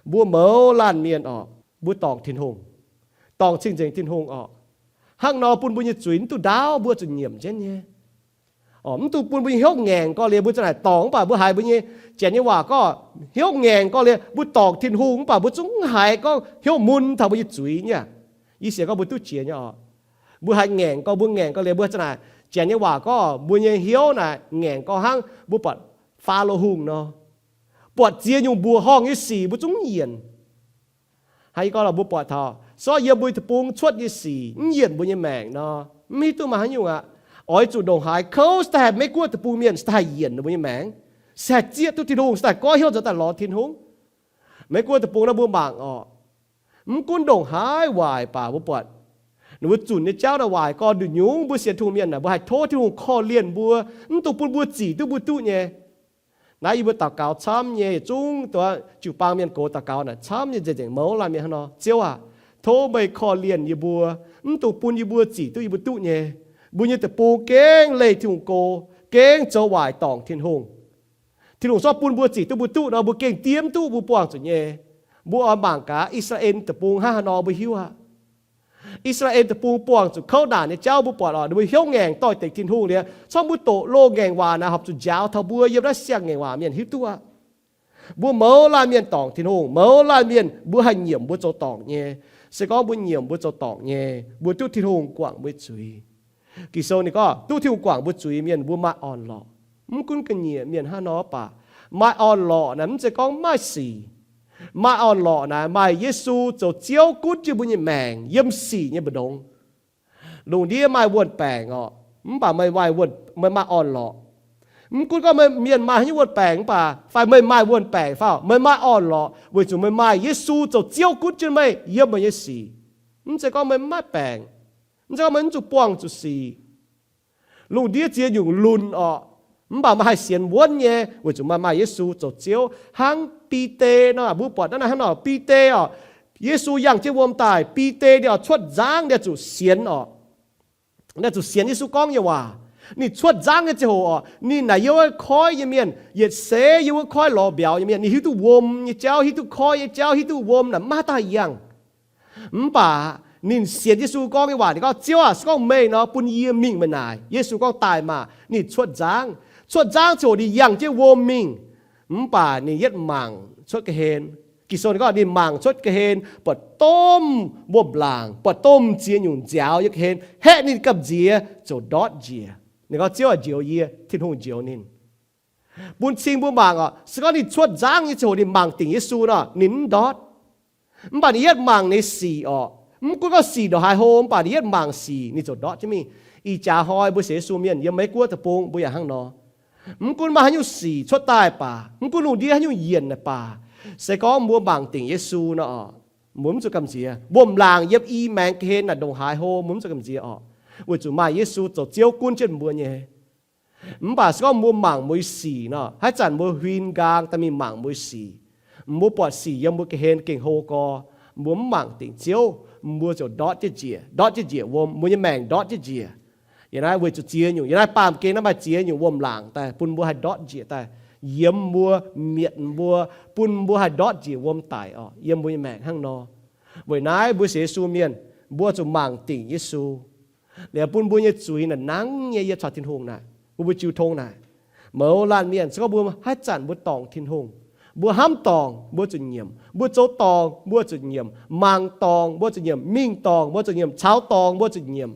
Mbuo mouz laanh mienh orqc, mbuo dorngc Tin-Hungh, dorngc cing-nzengc Tin-Hungh orqc, hnangv nor bun mbuo nyei zuiz mv duqv ndaauv, mbuo zuqc nyiemc jienv nyei. Mv dungx bun mbuo nyei hnyouv ngaengc gorx-lienh mbuo za'naaic dorngc, mv baac mbuo haiz mbuo nyei, janx nyei waac gorngv, hnyouv ngaengc gorx-lienh mbuo dorngc Tin-Hungh, mv baac mbuo zungv haiz gorngv hnyouv mun taux mbuo nyei zuiz nyei. Yie sienx gorngv mbuo duqv jiex nyei orqc. Mbuo haiz ngaengc gorx, mbuo ngaengc gorx-lienh mbuo za'naaic, janx nyei waac gorngv mbuo nyei hnyouv naaic ngaengc gorx hnangv mbuo buatc Faalo Hungh nor, buatc ziex nyungc mbuoqc horngh nyei sic mbuo zungv mv yienc. Hnangv yie gorngv lorqc, mbuo buatc taux se gorngv yiem mbuo deic-bung cuotv nyei sic mv yienc mbuo nyei maengc nor, mv hiuv duqv maaih haaix nyungc aqv. Oix zuqc ndongc haaix kouv se daaih haih Meiv-Guoqv deic-bung mienh se daaih haih yienc ninh mbuo nyei maengc, se haih zieqv duqv Tin-Hungh, se daaih goiv hnyouv nzuonx daaih lorz Tin-Hungh. Meiv-Guoqv deic-bung naaiv mbuo mangc orqc, mv gunv ndongc haaix waaic baac mbuo buatc ninh mbuo zunc nyei jauv naaic waaic gorx. Nduqc nyungc mbuo sienx Tin-Hungh mienh naaic mbuo haih tov Tin-Hungh korv-lienh mbuo, mv dungx bun mbuo zic duqv mbuo duqv nyei. Naaiv yie mbuo daux gaux camv nyei, yietc zungv dongh jiu-baang mienh gox daux gaux naaic camv nyei nzengc-nzengc mouz laanh mienh hnangv nor, Ziouv aac, tov meih korv-lienh yie mbuo, mv dungx bun yie mbuo zic duqv yie mbuo duqv nyei. Mbuo nyei deic-bung gengh leih Tin-Hungh go, gengh zoux waaic dorngc Tin-Hungh. Tin-Hungh se gorngv bun mbuo zic duqv mbuo duqv nor, mbuo gengh diev mv duqv mbuo buangh zuqc nyei. Mbuo oix mangc gaax I^saa^laa^en deic-bung hnangv haaix nor mbuo hiuv aqv. I^saa^laa^en deic-bung buangh zuqc kouv naanc nyei jauv mbuo buatc orqc, ninh mbuo hnyouv ngaengc doix-dekc Tin-Hungh liuz, se gorngv mbuo doqc loz-ngaengc waac naaic horpc zuqc njaaux taux mbuo yiem naaiv siang-ngaengc waac mienh hiuv duqv aqv. Mbuo mouz laanh mienh dorngc Tin-Hungh, mouz laanh mienh mbuo haih nyiemc mbuo zoux dorngc nyei. Se gorngv mbuo nyiemc mbuo zoux dorngc nyei, mbuo duqv Tin-Hungh guangc mbuo zuiz. Ging-Sou ninh gorngv duqv Tin-Hungh guangc mbuo zuiz mienh mbuo maaih orn-lorqc. Mv gunv ga'nyiec mienh hnangv nor baac maaih orn-lorqc naaic mv zeiz gorngv maaih sic. Maaih orn-lorqc naaic maaih Yesu zoux Ziouv gunv jienv mbuo nyei maengc yiem sic nyei mbu'ndongx. Lungh ndiev maaih wuon-baengc orqc, mv baac meih maaih, meih maaih orn-lorqc. Mv gunv gorngv meih mienh maaih haaix nyungc wuon-baengc mv baac fai meih maaih wuon-baengc fai, meih maaih orn-lorqc weic zuqc meih maaih Yesu zoux Ziouv gunv jienv meih yiem meih nyei sic. Mv zeiz gorngv meih mv maaih baengc, mv zeiz gorngv meih mv zuqc buangh zuqc sic. Lungh ndiev ziex nyungc lunh orqc, mv baac meih haih sienx wuonv nyei weic zuqc meih maaih Yesu zoux Ziouv. Hnangv Bide nor, mbuo buatc naaiv hnangv nor, Bide orqc, Yesu yangh jienv wuom daaih, Bide ninh oix cuotv nzangv, ninh zuqc sienx orqc. Ninh zuqc sienx Yesu gorngv nyei waac. Ninh cuotv nzangv nyei ziangh hoc orqc, ninh naaic yiem wuov koiv nyei mienh, yietc seix yiem wuov koiv lorz mbiauz nyei mienh, ninh hiuv duqv wuom nyei jauv, hiuv duqv koiv nyei jauv, hiuv duqv wuom naaic maiv daaih yangh. Mv baac ninh sienx Yesu gorngv nyei waac, ninh gorngv, Ziouv aac, se gorngv meih nor, bun yie mingh meih naaic. Yesu gorngv, daaih maah! Ninh cuotv nzangv. Cuotv nzangv ziouc ninh yangh jienv wuom mingh. Mv baac ninh yietv mangc cuotv ga'hlen. Ging-Sou ninh gorngv ninh mangc cuotv ga'hlen, buatc domh wuom-laangc, buatc domh ziex nyungc nziaaux nyei ga'hlen haeqv ninh gamh nziex ziouc ndortv njiec. Ninh gorngv, Ziouv aac, njoux yie. Tin-Hungh njoux ninh. Bun cing mbuo mangc orqc, se gorngv ninh cuotv nzangv nyei ziangh hoc ninh mangc dingc Yesu nor, ninh mv ndortv. Mv baac ninh yietv mangc ninh sic orqc, mv gunv gorngv sic ndongc haaix hlo, mv baac ninh yietv mangc sic ninh ziouc ndortv jienv mingh. Ih jaax hnoi mbuo sienx Yesu mienh yiem Meiv Guoqv deic-bung mbuo yaac hnangv nor. Mv gunv maaih haaix nyungc sic cuotv daaih baac, mv gunv lungh ndiev haaix nyungc yienc naaic baac, se gorngv mbuo mangc dingc Yesu nor, mbuo mv zuqc gamh nziex. Wuom-laangc yiem i maengx ga'hlen naaic ndongc haaix hlo, mbuo mv zuqc gamh nziex orqc, weic zuqc maaih Yesu zoux Ziouv gunv jienv mbuo nyei. Mv baac se gorngv mbuo mangc mbuo nyei sic nor, haaix zanc mbuo huin nqaang daaih mingh mangc mbuo nyei sic, mbuo buatc sic yiem mbuo ga'hlen gengh hlo gorx, mbuo mv mangc dingc Ziouv, mbuo ziouc ndortv jienv njiec, ndortv jienv njiec wuom, mbuo nyei maengc ndortv jienv njiec. Yiem naaiv weic zuqc ziex nyungc, yiem naaiv baamh gen naaiv maaih ziex nyungc wuom-laangc daaih bun mbuo haih ndortv njiec daaih, yiemx mbuo, mietc mbuo, bun mbuo haih ndortv njiec wuom daic orqc, yiem mbuo nyei maengc hnangv nor. Weic naaiv mbuo sienx Yesu mienh, mbuo zuqc mangc dingc Yesu, liuz bun mbuo nyei zuiz naaic nangv nyei yiem caux Tin-Hungh naaic, bun mbuo jiu tong naaic. Mouz laanh mienh, se gorngv mbuo haaix zanc mbuo dorngc Tin-Hungh, mbuo hnamv dorngc mbuo zuqc nyiemc, mbuo zoux dorngc mbuo zuqc nyiemc, mangc dorngc mbuo zuqc nyiemc, mingh dorngc mbuo zuqc nyiemc, caux dorngc mbuo zuqc nyiemc.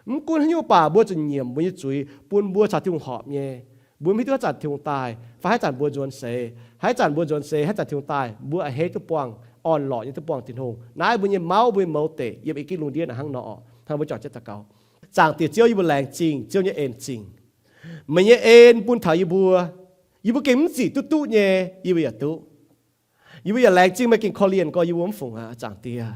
Mv gunv haaix nyungc baac mbuo zuqc nyiemc mbuo nyei zuiz bun mbuo caux Tin-Hungh horpc nyei. Mbuo mv hiuv duqv haaix zanc Tin-Hungh daaih fai haaix zanc mbuo nzuonx seix, haaix zanc mbuo nzuonx seix, haaix zanc Tin-Hungh daaih, mbuo a'hneiv duqv buangh orn-lorqc nyei duqv buangh Tin-Hungh. Naaiv mbuo nyei mauv, mbuo nyei mouz deic yiem i gitv lungh ndiev naaic hnangv nor orqc. Hnangv mbuo juangc jienv daux gaux. Zaangc Diex Ziouv, yie mbuo laengz zingh Ziouv nyei en-zingh. Meih nyei en bun taux yie mbuo, yie mbuo gengh mv zic duqv duqv nyei, yie mbuo yaac duqv. Yie mbuo yaac laengz zingh meih gengh korv-lienh gorx yie mbuo mv fungc aqv, Zaangc Diex.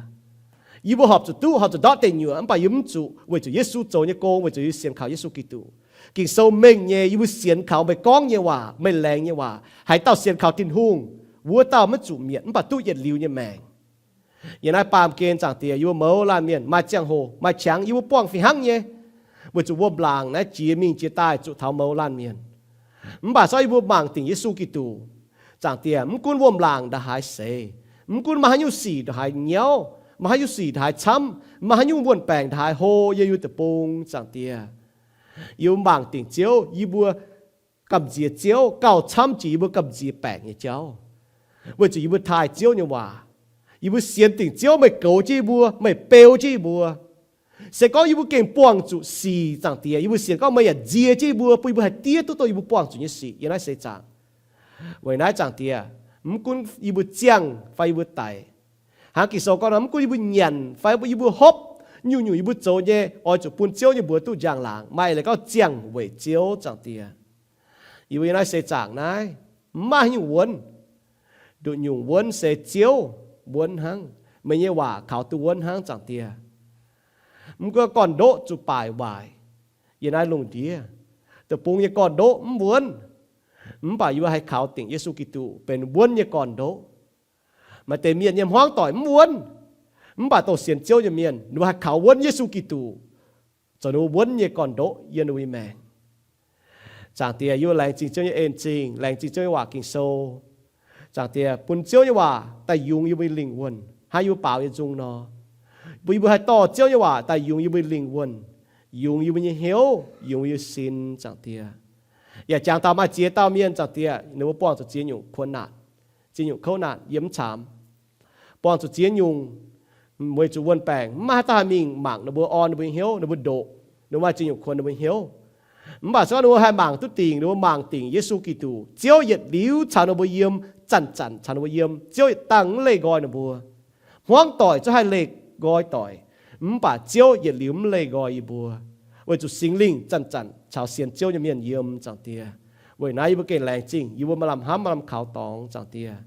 Yie mbuo horpc zuqc duqv, horpc zuqc ndortv deic nyuoqc, mv baac yie mv zuqc, weic zuqc Yesu zoux nyei gong, weic zuqc yie sienx kaux Yesu Giduc. Ging-Sou mengh nyei, yie mbuo sienx kaux meih gorngv nyei waac, meih laengz nyei waac. Haaix dauh sienx kaux Tin-Hungh, wuov dauh maiv zuqc mietc mv baac duqv yietc liuz nyei maengc. Yiem naaiv baamh gen, Zaangc Diex, yie mbuo mouz laanh mienh maaih ziangh hoc maaih qangx yie mbuo buangh fih hnangv nyei, weic zuqc wuom-laangc naaiv jiex mingh jiex daaih zuqc taux mouz laanh mienh. Mv baac se gorngv yie mbuo mangc dingc Yesu Giduc, Zaangc Diex, mv gunv wuom-laangc ndongc haaix seix, mv gunv maaih haaix nyungc sic ndongc haaix nyauv, maaih haaix nyungc sic ndongc haaix camv, maaih haaix nyungc wuon-baengc ndongc haaix hlo yiem yie mbuo deic-bung, Zaangc Diex, yie mbuo mangc dingc Ziouv, yie mbuo gamh nziex Ziouv gauh camv jiex yie mbuo gamh nziex baengc nyei jauv, weic zuqc yie mbuo taaih Ziouv nyei waac. Yie mbuo sienx dingc Ziouv, meih goux jienv yie mbuo, meih beu jienv yie mbuo. Se gorngv yie mbuo gengh buangh zuqc sic, Zaangc Diex, yie mbuo sienx gorngv meih yaac nzie jienv yie mbuo, bun yie mbuo haih diev duqv dongh yie mbuo buangh zuqc nyei sic yiem naaiv seix zaangc. Weic naaiv, Zaangc Diex, mv gunv yie mbuo ziangh fai yie mbuo daic, hnangv Ging-Sou gorngv nor, mv gunv yie mbuo nyanc fai yie mbuo hopv, nyungc-nyungc yie mbuo zoux nyei oix zuqc bun Ziouv nyei mbuox duqv njang-laangc, maaih leiz gorngv ziangh weic Ziouv, Zaangc Diex. Yie mbuo yiem naaiv seix zaangc naaiv mv maaih haaix nyungc wuonv. Nduqc nyungc wuonv se Ziouv wuonv hnangv. Meih nyei waac kaux duqv wuonv hnangv, Zaangc Diex. Mv gunv gorn-ndoqv zuqc baaic waaic yiem naaiv lungh ndiev, deic-bung nyei gorn-ndoqv mv wuonv, mv baac yie mbuo haih kaux dingc Yesu Giduc benx wuonv nyei gorn-ndoqv. Maaih deix mienh nyei hmuangv doic mv wuonv, mv baac dongh sienx Ziouv nyei mienh ninh mbuo haih kaux wuonv Yesu Giduc zoux ninh mbuo wuonv nyei gorn-ndoqv yiem ninh mbuo nyei maengc. Zaangc Diex, yie mbuo laengz zingh Ziouv nyei en-zingh, laengz zingh Ziouv nyei waac Ging-Sou. Zaangc Diex, bun Ziouv nyei waac daaih yungz yie mbuo nyei lingh wuonh, hnangv yie mbuo baaux nyei nzung nor. Bun yie mbuo haih dorh Ziouv nyei waac daaih yungz yie mbuo nyei lingh wuonh, yungz yie mbuo nyei hnyouv, yungz yie mbuo nyei sin, Zaangc Diex. Yaac jangx taux maaih ziex dauh mienh, Zaangc Diex, ninh mbuo buangh zuqc ziex nyungc kuonx naanc, ziex nyungc kouv naanc yiem mv caamx, buangh zuqc ziex nyungc weic zuqc wuon-baengc mv maaih haaix dauh haih mingh mangc ninh mbuo, orn ninh mbuo nyei hnyouv, ninh mbuo ndoqc, ninh mbuo maaih ziex nyungc kuonx ninh mbuo nyei hnyouv. Mv baac se gorngv ninh mbuo haih mangc duqv dingc, ninh mbuo mangc dingc Yesu Giduc, Ziouv yietc liuz caux ninh mbuo yiem, zanc-zanc caux ninh mbuo yiem. Ziouv yietc dangh mv leih nqoi ninh mbuo. Hmuangv doic zungv haih leih nqoi doic, mv baac Ziouv yietc liuz mv leih nqoi yie mbuo, weic zuqc Singx Lingh zanc-zanc caux sienx Ziouv nyei mienh yiem, Zaangc Diex. Weic naaiv yie mbuo gengh laengz zingh yie mbuo maaih lamh hnamv maaih lamh kaux dorngx, Zaangc Diex.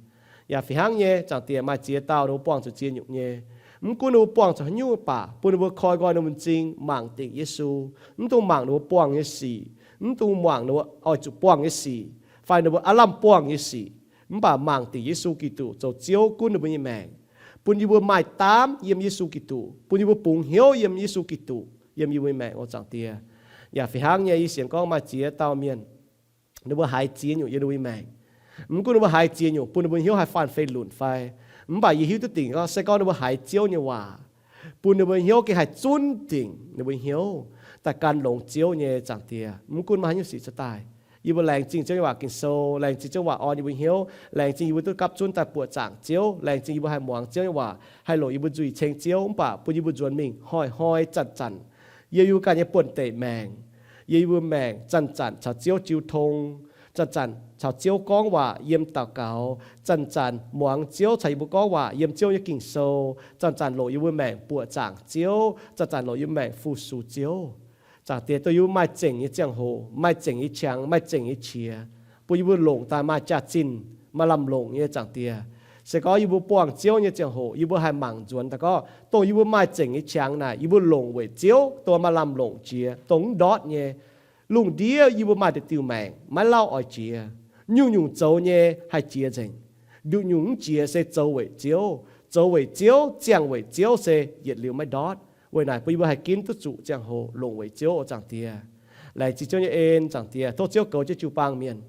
Yaac fih hnangv nyei, Zaangc Diex, maaih ziex dauh ninh mbuo buangh zuqc ziex nyungc nyei. Mv gunv ninh mbuo buangh zuqc haaix nyungc baac bun ninh mbuo koi nqoi ninh mbuo m'zing mangc dingc Yesu, mv dungx mangc ninh mbuo buangh nyei sic, mv dungx mangc ninh mbuo oix zuqc buangh nyei sic, fai ninh mbuo aav lamh buangh nyei sic, mv baac mangc dingc Yesu Giduc zoux Ziouv gunv ninh mbuo nyei maengc, bun yie mbuo maaih daamv yiem Yesu Giduc, bun yie mbuo bungx hnyouv yiem Yesu Giduc yiem yie mbuo nyei maengc oc, Zaangc Diex. Yaac fih hnangv nyei, yie sienx gorngv maaih ziex dauh mienh ninh mbuo haiz ziex nyungc yiem ninh mbuo nyei maengc. Mv gunv ninh mbuo haiz ziex nyungc bun ninh mbuo hnyouv haih faanh fei lunc fai, mv baac yie hiuv duqv dingc gorngv se gorngv ninh mbuo haiz Ziouv nyei waac, bun ninh mbuo hnyouv gengh haih zunv dingc ninh mbuo hnyouv daaih gan longx Ziouv nyei, Zaangc Diex. Mv gunv maaih haaix nyungc sic cuotv daaih, yie mbuo laengz zingh Ziouv nyei waac Ging-Sou, laengz zingh Ziouv waac orn yie mbuo hnyouv, laengz zingh yie mbuo duqv gapv zunv daaih buoqc zaangc Ziouv, laengz zingh yie mbuo haih muangx Ziouv nyei waac, haih longc yie mbuo nzuih ceng Ziouv, mv baac bun yie mbuo nzuonx mingh hnoi-hnoi zanc-zanc yiem yie mbuo ganh nyei buonv-deic maengc, yiem yie mbuo maengc zanc-zanc caux Ziouv jiu tong, zanc-zanc caux Ziouv gorngv waac yiem daux gaux, zanc-zanc muangx Ziouv caux yie mbuo gorngv waac yiem Ziouv nyei Ging-Sou, zanc-zanc longc yie mbuo maengc buoqc zaangc Ziouv, zanc-zanc longc yie mbuo maengc fu-sux Ziouv. Zaangc Diex, dongh yie mbuo maaih zengc nyei ziangh hoc, maaih zengc nyei qangx, maaih zengc nyei qiex, bun yie mbuo longc daaih maaih jaax-zinh, maaih lamh longc nyei, Zaangc Diex. Se gorngv yie mbuo buangh Ziouv nyei ziangh hoc, yie mbuo haih mangc nzuonx daaih gorngv dongh yie mbuo maaih zengc nyei qangx naaic, yie mbuo longc weic Ziouv, dongh maaih lamh longc jiex, dongh mv ndortv nyei. Lungh ndiev yie mbuo maaih deix diuh maengc maiv lauh oix jiex, nyungc-nyungc zoux nyei haih jiex nzengc. Nduqc nyungc mv jiex se zoux weic Ziouv. Zoux weic Ziouv, ziangh weic Ziouv se yietc liuz maiv ndortv. Weic naaic bun yie mbuo haih ginv duqv zuqc ziangh hoc longc weic Ziouv oc, Zaangc Diex. Laengz zingh Ziouv nyei en, Zaangc Diex. Tov Ziouv goux jienv jiu-baang mienh.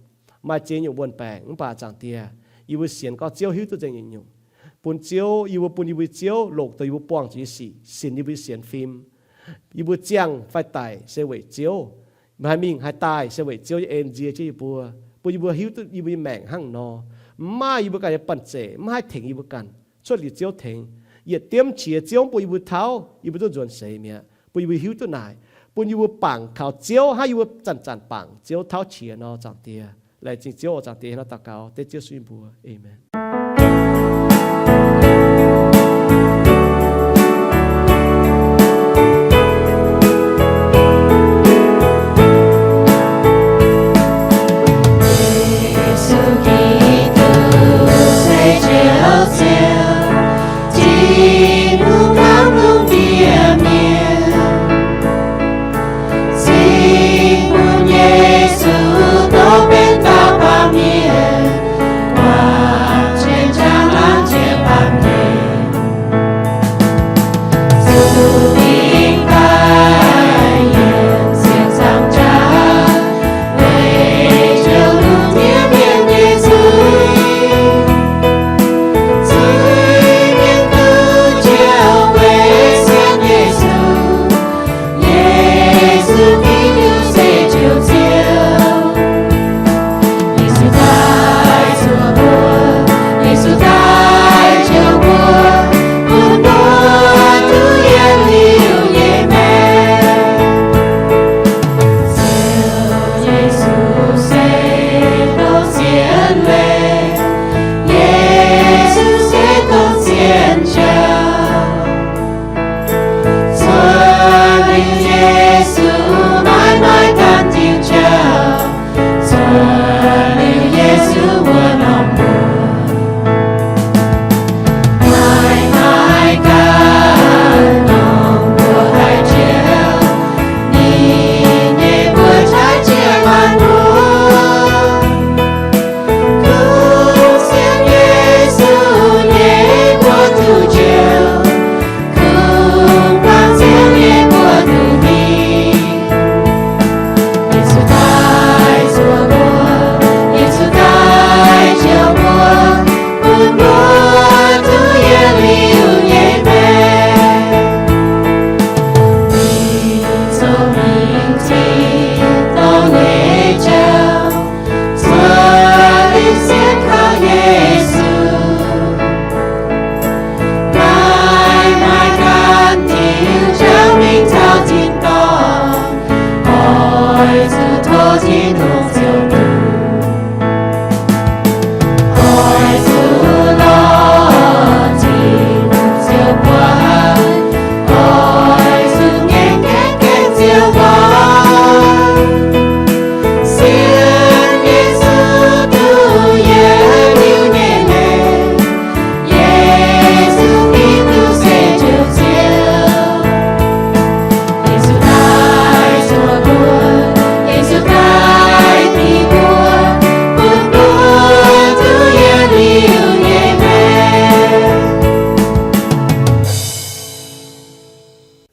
Maaih ziex nyungc wuon-baengc mv baac, Zaangc Diex, yie mbuo sienx gorngv Ziouv hiuv duqv nzengc nyungc-nyungc. Bun Ziouv, yie mbuo bun yie mbuo Ziouv longc dongh yie mbuo buangh zuqc nyei sic sinx yie mbuo nyei sienx fim. Yie mbuo ziangh fai daic se weic Ziouv. Haih mingh haih daaih se weic Ziouv nyei en nzie jienv yie mbuo, bun yie mbuo hiuv duqv yie mbuo nyei maengc hnangv nor. Mv maaih yie mbuo ganh nyei banh zeic, mv haih tengx yie mbuo ganh, cuotv liuz Ziouv tengx. Yietc diemv qiex Ziouv bun yie mbuo tauv, yie mbuo duqv nzuonx seix mi'aqv. Bun yie mbuo hiuv duqv naaic, bun yie mbuo bangc kaux Ziouv hnangv yie mbuo zanc-zanc bangc Ziouv tauv qiex nor, Zaangc Diex. Laengz zingh Ziouv oc, Zaangc Diex, nor daux gaux dengv Ziouv Yesu nyei mbuox. Aamen. Yesu Giduc se Ziouv Ziouv, Tin-Hungh kamv lungh ndiev mienh. Singx bun Yesu dongh benx dauh baamh mienh, waac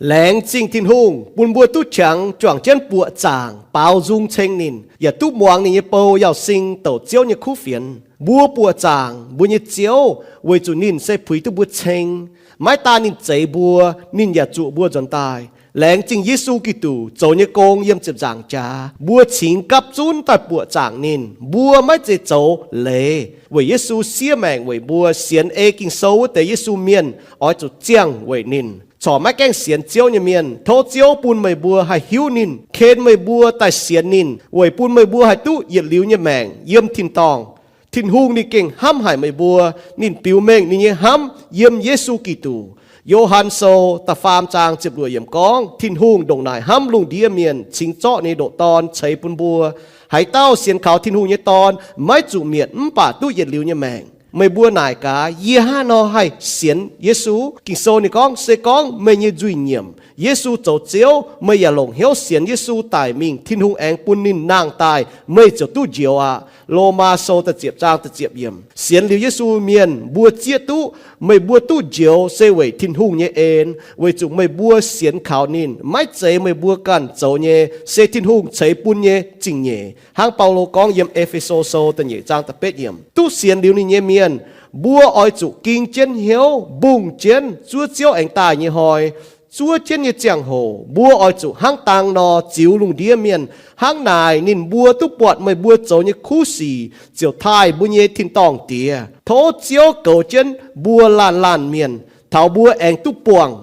Laengz zingh Tin-Hungh bun mbuo duqv qangx juangc jienv buoqc zaangc baaux nzung ceng ninh, yaac duqv muangx ninh nyei bou Yauz Sing douc Ziouv nyei kuv fienx. Mbuo buoqc zaangc mbuo nyei Ziouv weic zuqc ninh se puix duqv mbuo ceng. Maiv daan ninh zeix mbuo, ninh yaac zuqc mbuo nzuonx daaih. Laengz zingh Yesu Giduc zoux nyei gong yiem ziepc nzaangc jaax, mbuo cingx gapv zunv daaih buoqc zaangc ninh. Mbuo maiv zeiz zoux leiz weic Yesu siev maengc weic mbuo. Sienx ei Ging-Sou wuov deix Yesu mienh oix zuqc ziangh weic ninh. Corc maiv gaengh sienx Ziouv nyei mienh, tov Ziouv bun meih mbuo haih hiuv ninh, ken meih mbuo daaih sienx ninh, weic bun meih mbuo haih duqv yietc liuz nyei maengc yiem tin-dorngh. Tin-Hungh ninh gengh hnamv haic meih mbuo. Ninh biux mengh ninh nyei hnamv yiem Yesu Giduc. Yo^han Sou da'faam zaang ziepc luoqc yiemc gorngv, Tin-Hungh ndongc naaic hnamv lungh ndiev mienh, cingx zorqv ninh nyei ndoqc Dorn ceix bun mbuo. Haaix dauh sienx kaux Tin-Hungh nyei Dorn maiv zuqc mietc, mv baac duqv yietc liuz nyei maengc. Meih mbuo naaic gaax, yie hnangv haaix nor haih sienx Yesu? Ging-Sou ninh gorngv, se gorngv meih nyei nzuih nyiemc Yesu zoux Ziouv, meih yaac longc hnyouv sienx Yesu daic mingh, Tin-Hungh aengx bun ninh nangh daaih, meih ziouc duqv njoux aqv. Lomaa Sou da'ziepc zaang da'ziepc yiemc. Sienx liuz Yesu mienh mbuo zieqv duqv, meih mbuo duqv njoux se weic Tin-Hungh nyei en, weic zuqc meih mbuo sienx kaux ninh. Maiv zeiz meih mbuo ganh zoux nyei, se Tin-Hungh ceix bun nyei zingh nyeic. Hnangv Baulo gorngv yiem E^fe^so Sou da'nyeic zaang da'betv yiemc, duqv sienx liuz ninh nyei mienh, mbuo oix zuqc ging jienv hnyouv mbungh jienv zuov Ziouv aengx daaih nyei hnoi, zuov jienv nyei ziangh hoc, mbuo oix zuqc hnangv dang nor ziux lungh ndiev mienh. Hnangv naaic ninh mbuo duqv buatc meih mbuo zoux nyei kuv sic ziouc taaih mbuo nyei tin-dorngh Diex. Tov Ziouv goux jienv mbuo laanh laanh mienh, taux mbuo aengx duqv buangh